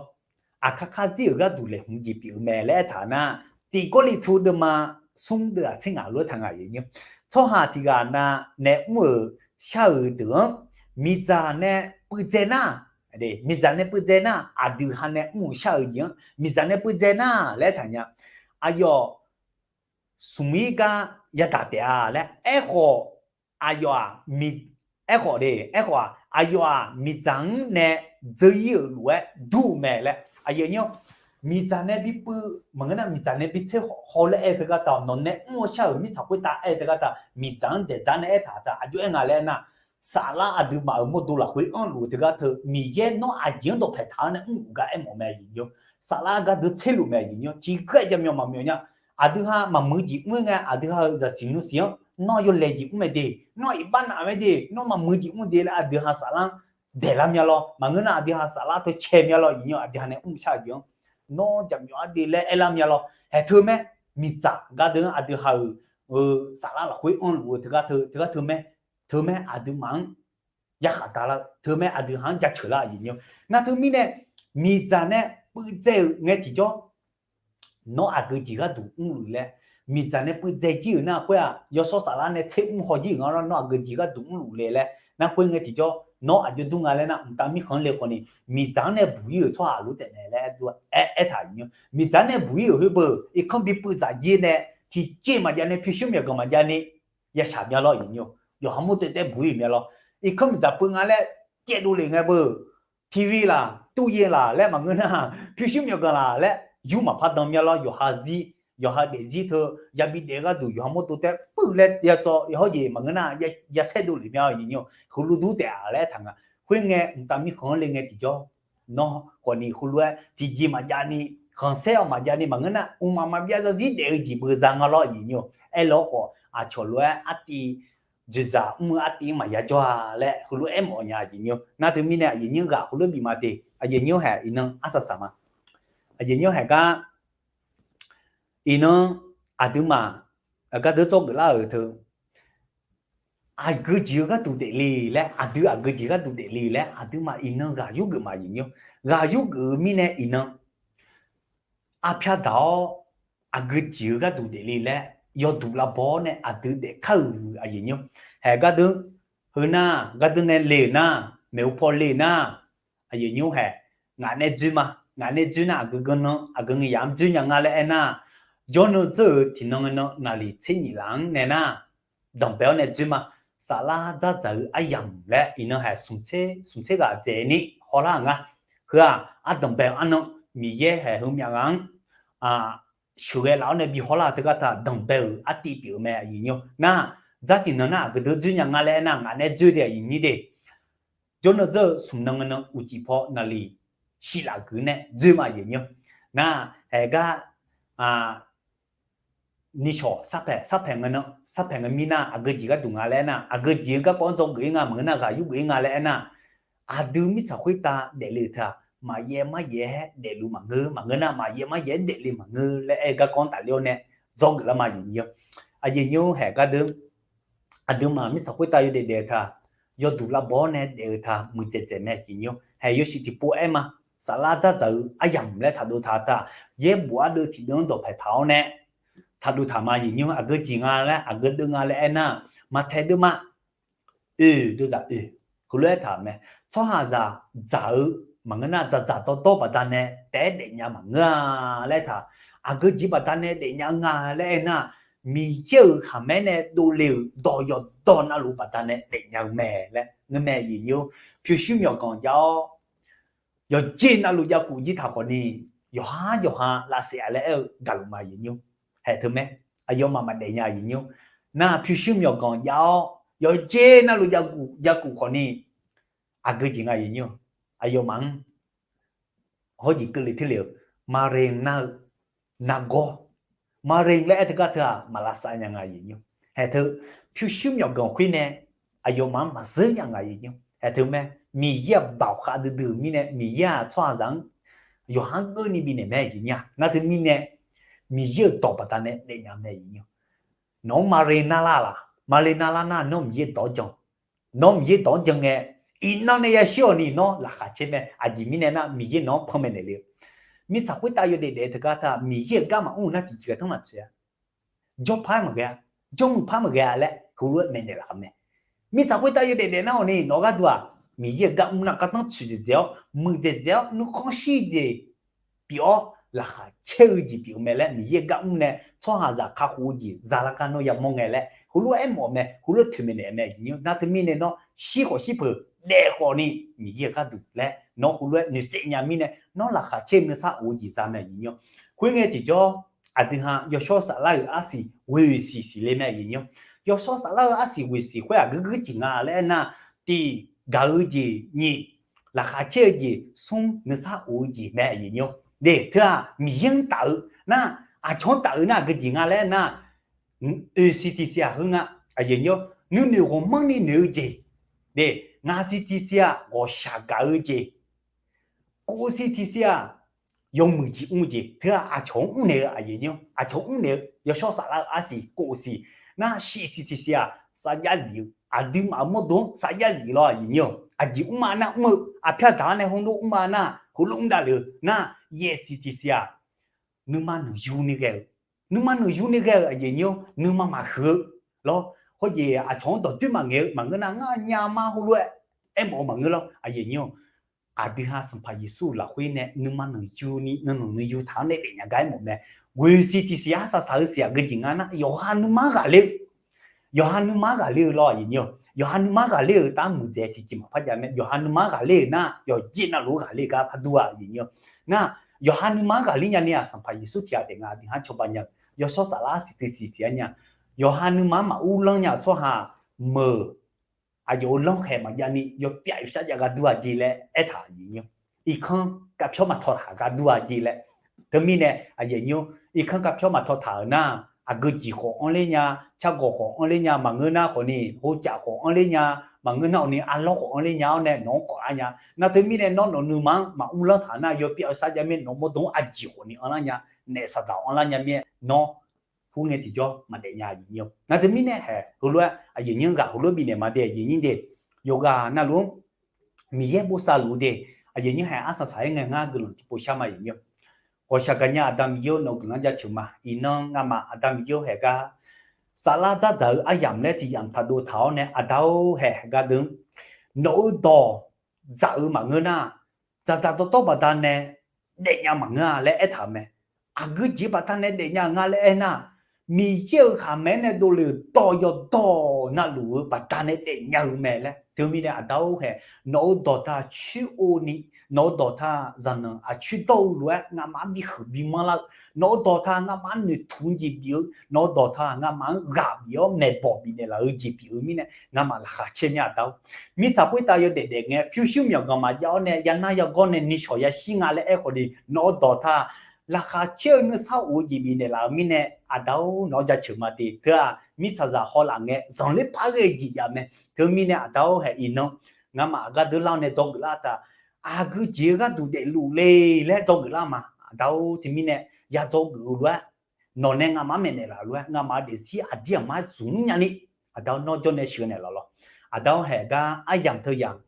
aqkar kar zir-euq gharduq laeqhmq jeq pyeuf-eu mae laer aertaq nar, tiq Gawrliqtu deuvma smr deuv-aq tser ngaq lof-aer taq ngaq aqjeq nyir-awr. Tsawrhaq tiq ghaq nav nae mr-euq shar-euq deuq-anr miqdzaq nae puivdzae nar, miqdzaq nae puivdzae nar, aqdui ha nae mr-euq shar-euq jeq-anr miqdzaq nae puivdzae nar laer aertaq nya. Aqyawf smq-ir gar yadaq taef-a laer aerkhawf, aqyawf-aq, aerkhawf de, aerkhawf-aq, aqyawf-aq miqdzaq-anr nae dzeur-ir-euq lof-aer dur-eu mae laer aqyawf nyir-awr, miqdzaq nae bipuiv maqngeur nar, miqdzaq nae bitser haw laer aer-eu teugar taq, nawq nae mr-eu shar-euq mirtsaq khoertav aer-eu teugar taq, miqdzaq-anr daeqdzaq nae aertaq taq aqjox-aer nga laer aernar, saflar aqduimaf-euq mawrdo lafkhoer anrluf-eu teugar teu Miqyaer nawr aqjeq-anr dawqpaeq taq-anr nae mrluf gar aermawf mae aqjeq nyir-awr, saflar gardeuv tserluf mae aqjeq nyir-awr, tiqghaq-iq jaqmyawf maqmyawf nya. aqdui ha maqmuiq jeq mr-ir ngae, aqdui ha-euq zaqsiq nuisiq-anr nawr yawlaeq jeq mr mae de, nawr iqbax naf mae de, nawr maqmuiq jeq mr de laer aqdui ha saflar-anr daeqlar mya lawr. Maqngeur nar aqdui ha saflar teu cae mya lawr, iqnyir aqdui ha nae mr shar-eu jeq-anr nawr jaqmyawf-ar de laer aerlar mya lawr. Haeq teu mae, miqdzaq gardeuv-anr aqdui ha-euq saflar lafkhoer anrluf-eu teugar teu, teugar teu mae, teu mae aqduimaf-anr yakhaq dalar-eu teu mae, aqdui ha-anr jaceuq lar, aqyuif nymr. Nar teumirnae miqdzaq nae puivdzae-euq ngae tiqjawr nawr aqgeu jeq gharduq mrluf laer, miqdzaq nae puivdzae jir-euq nar khoer-aq, yawshawr saflar nae tser mr haw jir-euq nga lawr, nawr aqgeu jeq gharduq mrluf le laer. Nar khoer ngae tiqjawr nawr aqjox dur nga laer nar, mqtav mirkhanq-anr le khawf ni, miqdzaq-anr nae buq-ir-euq tsawrhaq luf taef mae laer aertaq-euq nymr. Miqdzaq-anr nae buq-ir-euq khoer beu irkanr bi puivdzaq jir nae, tiqjeq maqjav nae, pyurshuir myawqganq maqjav ni, yashaq mya lawr, aqyuif nymr. Yawqha mawrdo taef buq-ir mya lawr. Irkanr miqdzaq peuv nga laer caevdov lef ngae beu, TV laq, ตู้เย็น laq laer maqngeur nar, pyurshuir myawqganq laq laer yur maqpar dan mya lawr. Yawqha zir, yawqha daefzir teu yabi daef gharduq yawqha mawrdo taef puiv laer ya tsawv yawhawr jeq maqngeur nar, yasaer dovlef mya, aqyuif nymr. Heulof dur taef-a laer aertaq nga. Khoerngae mqtav mirkhanq-anr le ngae tiqjawr nawr khawf ni heulof-aer tiqjeq maqjav ni, khanqsaer-awq maqjav ni maqngeur nar, mqmaq maqbyav zarzir daef-eu jeq beu za nga lawr, aqyuif nymr. Aerlar khawf aqcawq lof-aer artiv dzoeqdzaq mr-eu artiv-anr maqya jawr-a laer heulof-aer mawf nya, aqyuif nymr. Nar teumirnae aqyuif nymr ghaq heulof bif ma de, aqyuif nymr haeq iqnan arsaq saq ma. Aqyuif nymr haeq gar iqnan aqduimaf gardeur tsawrgeuf lar-euq teu, aqgeu jeq-eu gharduq daefle laer, aqdui aqgeu jeq gharduq daefle laer aqduimaf iqnan ghaq yurgeuf ma, aqyuif nymr. Ghaq yurgeuf-eu mirnae iqnan arpyar daq-awr aqgeu jeq-eu gharduq daefle laer yawduq lavbaw-awr nae aqdui daefkar-euq, aqyuif nymr. Haeq gardeur, heu nar gardeur nae le-euq nar, maeqhu paw le-euq nar, aqyuif nymr haeq, ngaq nae dzoer ma. Ngaq nae dzoer nar aqgeu gannan aqgeu ngaq yaq-anr dzoer nya nga laer aernar, jawrnan dzeur-euq tiqnan ngae nan naqliq tser nyif laf-anr nae nar, danqbae-awr nae dzoer ma. Saflar dzardzaq-eu aryamq laer iqnan haeq smq tser ghaq dzaeq ni hawlar-euq nga. Heu-aq ardanqbae-eu arnan Miqyaer haeq heumyav ghaq-anr sheuqghae laf-awr nae bi hawlar-eu teugar taq danqbae-euq artiv pyeuf-eu mae, aqyuif nymr. Nar dzar tiqnan nar aqgeu deuq dzoer nya nga laer aernar, ngaq nae dzoer de, aqyuif nymr de. Jawrnan dzeur-eu smq nan ngae nan uqcif paw naqliq shif laf geuf nae dzoer ma, aqyuif nymr. Nar haeq gar nishawq sarpaeq, sarpaeq ngae nan, sarpaeq ngae mir nar aqgeu jeq gharduq nga laer aernar, aqgeu jeq-eu garkawv-anr dzawgeuf-ir nga maqngeur nar, ghaq yurgeuf-ir nga laer aernar, aqdui mirtsaq khoertav daefle-eu teu-aq, maqyaev maryaev-aer daefluf maqngeur, maqngeur nar maqyaev maryaev-aer daefle maqngeur laer aer-eu garkawv-anr tafler-awr nae dzawgeuf lar ma, aqyuif nymr. Aqyuif nymr haeq gardeur, aqduimaf mirtsaq khoertav yawdaef daef-eu teu-aq, yawduq lavbaw-awr nae daef-eu teu-aq muiqdzaeq dzaeq mae, aqyuif nymr. Haeq yawshuif tiqpov aer ma. Saflar dzardzaq-eu aryamq laer taqdov taq-eu teu-aq, yaerbof ardeuv tiqdeuv-anr dawqpaeq taq-awr nae taqdov taq ma, aqyuif nymr. Aqgeu jeq nga laer, aqgeu deuv nga laer aernar, maqtaeq deuv ma. Oeq deuvzaq oeq, heulof-aer taq-euq mae. Tsawrhaqzaq dzaq-eu maqngeur nar, dzaqdzaq dawrdawr baqdanae taef-aer daefnya maqngeur-a laer taq. Aqgeu jeq baqdanae daefnya nga laer aernar, Miqyaer-euq khaqmae nae dovle-euq dawq yawqdawq navluf baqdanae daefnya-eu mae laer ngeur mae, aqyuif nymr. Pyurshuir myawqganq jav-awr yawqjeq navluf jav kuf jir taq khawf ni, yawqha yawqha lavsaef-a laer aer-eu gaqluf ma, aqyuif nymr. Haeq teu mae, aqyawfmaf maqdaef nya, aqyuif nymr. Nar pyurshuir myawqganq jav-awr yawqjeq navluf jav kuf khawf ni, aqgeu jeq nga, aqyuif nymr. Aqyawfmaf-anr hawr jeq keuvle terle-euq มะเร็ง nar-eu nargawr, มะเร็ง laer aer teugar teu-aq maq lavsav nya nga, aqyuif nymr. Haeq teu pyurshuir myawqganq khoer nae aqyawfmaf-anr maqzeur nya nga, aqyuif nymr. Haeq teu mae, Miqyaer-aq baoq khav duidui-euq mirnae Miqyaer-aq tsawrhaqzaq-anr yawqha-anr geuvni bifnaeq mae, aqyuif nymr. Nar teumirnae Miqyaer-euq dawq baqdanae daefnya mae, aqyuif nymr. Nawq-anr มะเร็ง narlar laq, มะเร็ง narlar nar nawr Miqyaer-euq dawq-anr jan. Nawr Miqyaer-euq dawq-anr jan ngae, iqnan nae yashir-awq ni nawr laqkhaq caer mae. Aqjeq mirnae nar Miqyaer nawq-anr panmaeq naeq le-eu. Mirtsaq khoertav yawdaef daef teugar teu-aq, Miqyaer-euq gar maqmr-eu nar tiqjeq-a tanr maqtsoeq-a. Jawrpar maqghae-a, jawrmuiq par maqghae-a laer heulof-aer maeqnaeq laf-eu mae. Mirtsaq khoertav yawdaef daef nar-awq ni nawq-eu gharduq-aq, Miqyaer-euq gar mr nar gardanr tsoeq dzaeq dzaeq-awr, muiqdzaeq dzaeq-awr, nuikhanr shir jeq pyeuf-awr, laqkhaq caer-eu jeq pyeuf-eu mae laer Miqyaer-euq gar mr nae tsawrhaqzaq kakhof-eu jeq za lar gar nawr yamawr ngae laer heulof-aer mawf-eu mae, heulof-aer toeqmaeq naeq-eu mae, aqyuif nymr. Nar teumirnae nawr shir khawf shir peuq daef khawf ni Miqyaer-euq gharduq laer nawr heulof-aer noeqtsaev nya mirnae nawr laqkhaq caer-eu nuisar of-eu jeq za mae, aqyuif nymr. Khoerngae tiqjawr aqdui ha yawshawr saflar-euq arsiq ghoeq siq siqle mae, aqyuif nymr. Yawshawr saflar-eu arsiq ghoeq siq khoer-aq, guirguir jeq nga laer aernar, tiq, gaq-eu jeq, nyiq, laqkhaq caer-eu jeq, smr, nuisar of-eu jeq mae, aqyuif nymr. De teu-aq Miqyaer-anr taf-eu nar, Aqcawq-anr taf-eu nar aqgeu jeq nga laer nar, oeq siq tiqsiq-aq heu nga, aqyuif aqnyir-awr, nuinoeq ghawqmanrni noeq-eu jeq, de, ngaq siq tiqsiq-aq ghawqshaq gaq-eu jeq, kof siq tiqsiq-aq yawmuiq jeq mr-eu jeq, teu-aq aqcawq-anr mrnaeq-eu, aqyuif aqnyir-awr, aqcawq-anr mrnaeq-eu yawshawr saflar-eu arsiq kof siq, nar shiq siq tiqsiq-aq sarjax zif-eu, aqduimaf-euq mawrdo-anr sarjax zif lawr, aqyuif aqnyir-awr, aqjeq mrma nar mr-eu, aqpyar daq-awr nae heulof mrma nar heulof mr davlef-eu nar, yaeq siq tiqsiq-aq nuima nuiqyuni ghae-euq, nuima nuiqyuni ghae-euq, aqyuif aqnyir-awr, nuima maqhuiq-eu lawr, hawjeq aqcawq-anr dawqdoer maqngaeq-eu maqngeur nar, ngar nya mar heulof-aer aermawf-eu maqngeur lawr, aqyuif aqnyir-awr, aqdui ha Sanqpaq Yeqsur-euq lafkhoer nae nuima nuiqyuni, nuinanq nuiyu taq-awr nae daefnya gar aermawf mae. Ghoeq siq tiqsiq arsaq saq-eu siq aqgeu jeq nga nar, yawqha nuima-anr ghaqler-eu, yawqha nuima-anr ghaqler-eu lawr, aqyuif aqnyir-awr, yawqha nuima-anr ghaqler-euq tar muiqdzaeq tiqjeq maqpar jav mae. Yawqha nuima-anr ghaqler-euq nar yawqjeq navluf-anr ghaqler-eu gar par dur-a, aqyuif aqnyir-awr, nar yawqha nuima-anr ghaqler nyani-aq Sanqpaq Yeqsur tiqghaq taef nga, aqdui ha cawba nya-euq yawshawr saflar siq teu siq siq-a nya, yawqha nuima-anr maqur lanr nya-euq tsawrhaq meuq aqyawf-euq lanrkhaeq maqjavni yawpyav yawshar jav gar dur-a jeq laer aertaq, aqyuif aqnyir-awr, irkanr kavpyawr maqtaw taq gar dur-a jeq laer. Teumirnae aqyuif aqnyir-awr, irkanr kavpyawr maqtaw taq-euq nar, aqgeu jeq khawf anr ler nya, cargawq khawf anr ler nya maqngeur nar khawfni, hovcaf khawf anr ler nya maqngeur nar khawfni, arlawr khawf anr ler nya-awr nae nawq-anr kawv lar nya. Nar teumirnae nawr nawq nuima-anr maqur lanr taq nar yawpyav yawshar jav mir, nawq mawrdo-anr aqjeq khawfni anr lar nya, naef saqdaq anr lar nya mir-aer nawr khoerngae tiqjawr maqdaef nya, aqyuif aqnyir-awr. Nar teumirnae haeq heulof-aer aqyuif aqnyir-anr ghaq heulof bifnaeq ma de, aqyuif aqnyir de, yawqghaq navluf-anr Miqyaer bosav luf-eu de, aqyuif aqnyir haeq arsaq saq-aer ngae ngar guiqlanq tiqpov shar ma, aqyuif aqnyir-awr. Ghawqshaq gaqnya Aqda Miqyaer-awr, nawq-eu guiqlanq-anr jaceuq ma. Iqnan ngamaf Aqda Miqyaer-awr haeq gar saflar dzardzaq-eu aryamq laer tiqyamq taqdov taq-awr nae, Aqda-or, haeq gar deuq-anr nawq-eu dawq dzaq-eu maqngeur nar, dzaqdzaq dawrdawr baqdanae daefnya maqngeur-a laer aertaq-euq mae. Aqgeu jeq baqdanae daefnya-euq nga laer aernar, Miqyaer-euq khaqmae-anr nae dovle-euq dawq yawqdawq navluf-eu baqdanae daefnya-eu mae laer. Teumirnae Aqda-or haeq, nawq-eu dawqtaq coer-o ni, nawq-eu dawqtaq zaqnanq aqcoer dawr-eu lof-aer ngamaf-anr bihuiq bimanr lar-eu, nawq-eu dawqtaq ngamaf-anr noeqtmq jeq bif-eu, nawq-eu dawqtaq ngamaf-anr ghaq bif-awr maeqbawq bifnaeq laf-eu jeq pyeuf-eu mirnae ngamaf laqkhaq caer mir, Aqda-or. Mirtsaq khoertav yawdaef daef ngae pyurshuir myawqganq maqjav-awr nae yanar yagawr nae nishawq yashir nga laer aer khawfni, nawq-eu dawqtaq laqkhaq caer-eu nuisar of-eu jeq bifnaeq laf-eu mirnae, Aqda-or, nawq-anr jaceuq ma de. Teu-aq mirtsaqzaq hawlaf ngae zanqler par ghae-eu jeq jav mae. Teumirnae Aqda-or haeq, iqnan ngamaf aqgar deuq lar-awr nae dzawgeuf lar taq, aqgeu jeq-eu gharduq daefluf le laer dzawgeuf lar ma. Aqda-or, teumirnae ya dzawgeuf-eu lof-aer, nawq nae ngamaf-anr maeqnaeq laf-eu lof-aer, ngamaf-eu daefzir aqdir aqmar zmq mr nyani, Aqda-or, nawr jawr nae sheuqnaeq laf lawr. Aqda-or haeq gar aryamq teu yamq,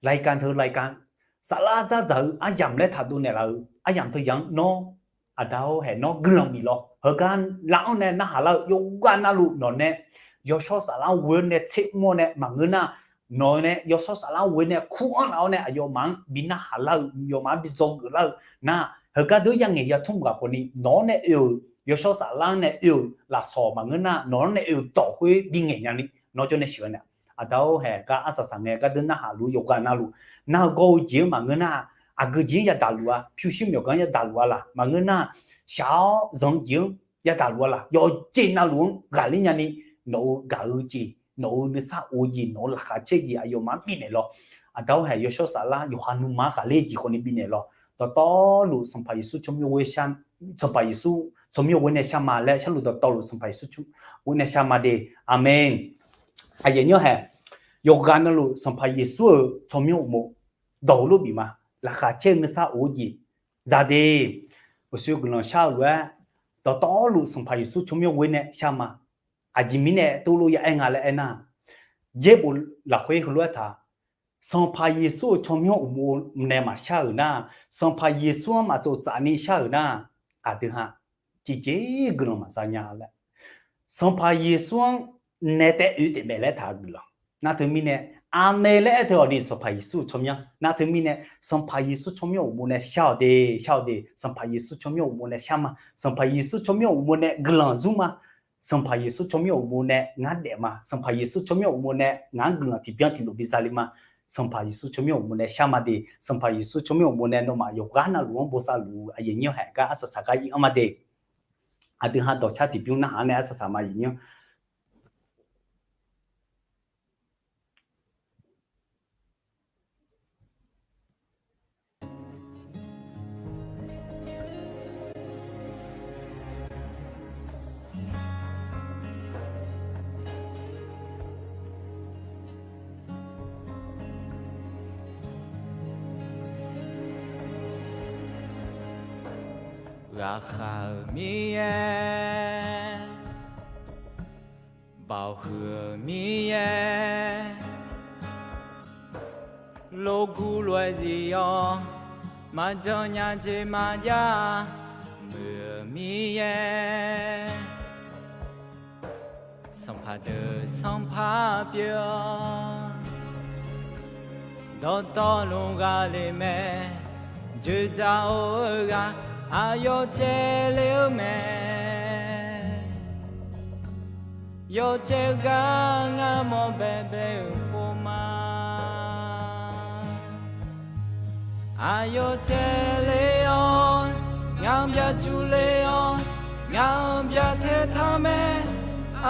laikan teu laikan, saflar dzardzaq-eu aryamq laer taqdov naeqlaf-eu aryamq teu yamq-anr nawr, Aqda-or haeq, nawr guiqlanq bif lawr. Heugar lar-anr nae narhaq lar-eu yawqghaq navluf nawq nae yawshawr saflar-anr ghoe-awr nae tser mr-awr nae maqngeur nar, nawq nae yawshawr saflar-anr ghoe nae kur anr laf-awr nae aqyawfmaf-anr bi narhaq lar-eu, yawfmaf-anr bi dzawgeuf lar-eu nar, heugar deuq-anr yangaeq yatmr ghaq khawfni nawq-anr nae oe-euq yawshawr saflar-anr nae oe-euq lafsawq maqngeur nar, nawq-anr nae oe-euq dawq khoer bi ngaeq nyani, nawr jawr nae sheuq-eu nae, Aqda-or haeq, gar arsaq saq ngae gar deuq narhaq luf-eu yawqghaq navluf, nar-eu gawr-eu jeq-anr maqngeur nar, aqgeu jeq-anr yadaq luf-a, pyurshuir myawqganq-anr yadaq luf-a laf maqngeur nar, shaq-awr zanq-eu jeq-anr yadaq luf-a laf, yawqjeq navluf-anr ghaqler nyani, nawq-eu gaq-eu jeq, nawq-eu nuisar of-eu jeq, nawq-eu laqkhaq caer-eu jeq aqyawfmaf-anr bifnaeq lawr. Aqda-or haeq, yawshawr saflar yawqha nuima-anr ghaqler jeq khawfni bifnaeq lawr. Dawqtawvluf Sanqpaq Yeqsur tsawrmyanr ghoe-a, Sanqpaq Yeqsur tsawrmyanr ghoe nae shar ma laer sharluf dawqtawvluf Sanqpaq Yeqsur tsawrmyanr ghoe nae shar ma de. Aqmeq. Aqyawfnyir haeq, yawqghaq navluf Sanqpaq Yeqsur-euq tsawrmyanr uqmov dawq heulof bif ma. Laqkhaq caer-eu nuisar of-eu jeq zade, uqshoe guiqlanq shar-eu lof-aer, dawqtawvluf Sanqpaq Yeqsur tsawrmyanr ghoe nae shar ma. Aqjeq mirnae teulof ya aer nga laer aernar, Jarbof lafkhoer heulof-aer taq, Sanqpaq Yeqsur-euq tsawrmyanr uqmov nae maqshar-euq nar, Sanqpaq Yeqsur-anr maqtsov tsafni shar-euq nar, aqdui ha tiqjeq guiqlanq maqza nya laer, Sanqpaq Yeqsur-anr nae taef oe taef mae laer taq-euq guiqlanq. Nar teumirnae, aqmeq laer aer teu-awq ni Sanqpaq Yeqsur-euq tsawrmyanr. Nar teumirnae, Sanqpaq Yeqsur tsawrmyanr uqmov nae shar-awq de, shar-awq de, Sanqpaq Yeqsur tsawrmyanr uqmov nae shar ma. Sanqpaq Yeqsur tsawrmyanr uqmov nae guiqlanq zmr ma. Sanqpaq Yeqsur tsawrmyanr uqmov nae ngar daef ma. Sanqpaq Yeqsur tsawrmyanr uqmov nae ngaq-anr guiqlanq tiqbyan tiqlof biza le ma. Sanqpaq Yeqsur tsawrmyanr uqmov nae shar ma de. Sanqpaq Yeqsur tsawrmyanr uqmov nae nawmaf yawqghaq navluf-anr bosav luf-eu aqyawfnyir haeq gar arsaq saq gar ir-anr ma de. Aqdui ha dawqcar tiqbymr narhaq-anr nae arsaq saq ma, aqyawfnyir Ghaqkhav-euq Miqyaer, baoq huiq-euq Miqyaer, lof guv lof-aer zif-awr, maqjan nya jeq maqjav muiq-euq Miqyaer, sanqpaq deuq sanqpaq pyeuf-awr, dawqtawvluf ghaq le mae. Dzoeqdzaq or-eu ghaq aqyawf caev le-eu mae. Yawcaev gar ngar mawr baebae-euq pov ma. Aqyawf caev le-awr, ngaq-anr byajuq le-awr, ngaq-anr byaqtae taq mae.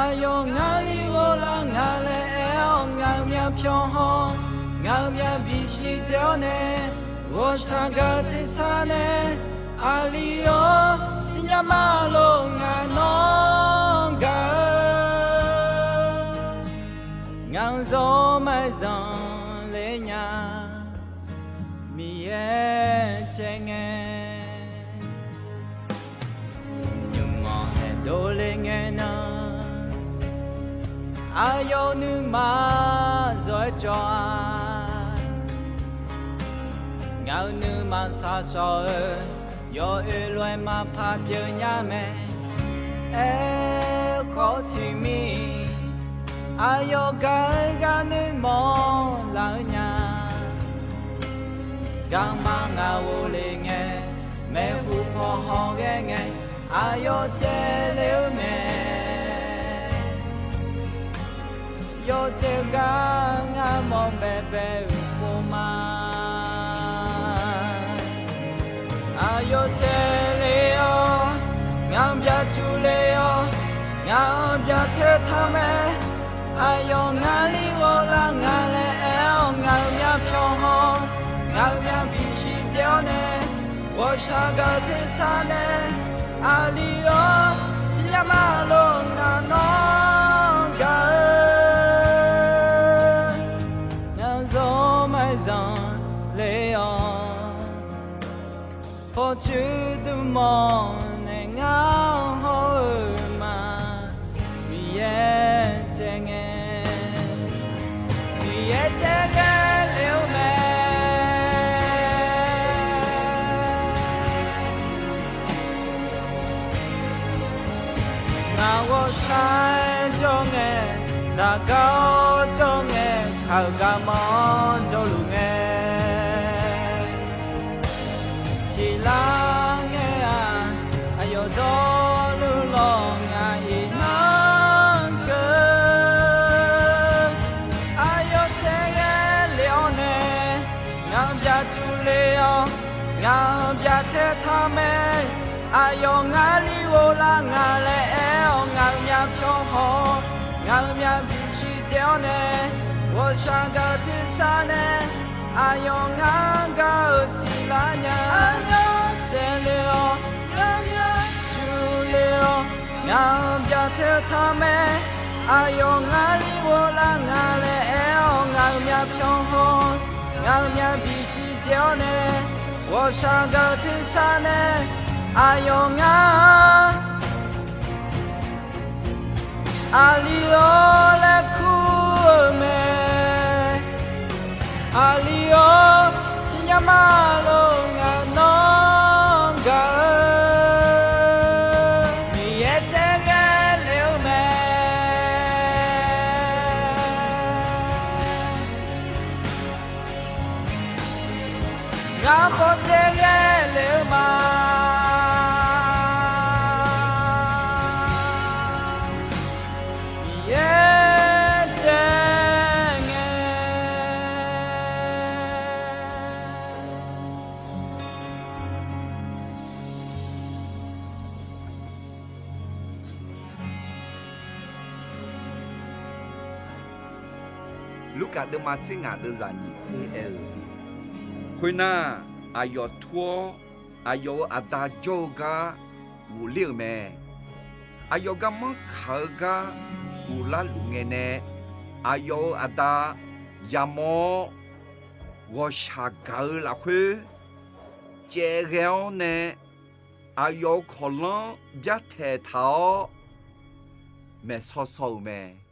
Aqyawf ngar li ghoflar nga laer aer-awr, ngaq-euq myavpyawq haw, ngaq-euq myavbisiq dzae-awr nae, ghawqshaq gaq-eu tersar nae, aqli-awr siqnya ma lof ngaq nawr gaq-eu, ngaq-euq zawr maqzanq le nya. Miqyaer caev ngae, nymq-anr aerdov le ngae nan, aqyawf-euq nuima zawr-aer cawv-a. Ngaq-euq nuima shaqshawq-eu, yawoer lof-aer maqpar pyeuf nya mae. Aerkhawf tiqmir, aqyawf gaq-eu gar nuimawr laf-eu nya. Garma ngaq ghofle ngae, maeqhu paw hawghae ngae, aqyawf caev le-eu mae. Yawcaev gar ngar mawr baebae-euq pov ma. Aqyawf caev le-awr, ngaq-anr byajuq le-awr, ngaq-anr byaqtae taq mae. Aqyawf ngar li ghoflar nga laer aer-awr, ngaq-euq myavpyawq haw, ngaq-euq myavbisiq dzae-awr nae, ghawqshaq gaq-eu tersar nae, aqli-awr siqnya ma lof ngaq nawr gaq-eu, ngaq-euq zawr maqzanq le-awr, pawqtsuif dmq-awr nae ngar hawr-eu ma. Miqyaer caev ngae, Miqyaer caev ghae le-eu mae. Ngaq ghawqshaq-aer jawr ngae, daqgar-awr jawr ngae, kaq-euq garma-anr jawrluf ngae, siqlar ngae-aq, aqyawf dawrluf lawq ngaq iqnan keuv. Aqyawf caev ghae le-awr nae, ngaq-anr byajuq le-awr, ngaq-anr byaqtae taq mae. Aqyawf ngar li ghoflar nga laer aer-awr, ngaq-euq myavpyawq haw, ngaq-euq myavbisiq dzae-awr nae, ghawqshaq gaq-eu tersar nae, aqyawf ngar gaq-eu siqlar nya. Aqyawf caev le-awr, ngaq-anr byajuq le-awr, ngaq-anr byaqtae taq mae. Aqyawf ngar li ghoflar nga laer aer-awr, ngaq-euq myavpyawq haw, ngaq-euq myavbisiq dzae-awr nae, ghawqshaq gaq-eu tersar nae, aqyawf ngar aqli-awr laer kur-eu mae. Aqli-awr siqnya ma lof ngaq nawr gaq-eu, Miqyaer caev ghae le-eu mae. Ngar khawf caev ghae le-eu ma. Miqyaer caev ngae. Lurkaf deuvma tser ngaq deuvzaq nyiq tser aer-eu, khoernar, aqyawf tur-awr, aqyawf-euq aqda jawr-eu gar ghofler-euq mae. Aqyawf garmanr kaq-eu gar ghoflar luf ngae nae, aqyawf-euq aqda yamawr-awr, ghawqshaq gaq-eu lafkhoer caev ghae-awr nae, aqyawf-euq kawqlanr byartaeq taq-awr maeqsaw saw-euq mae.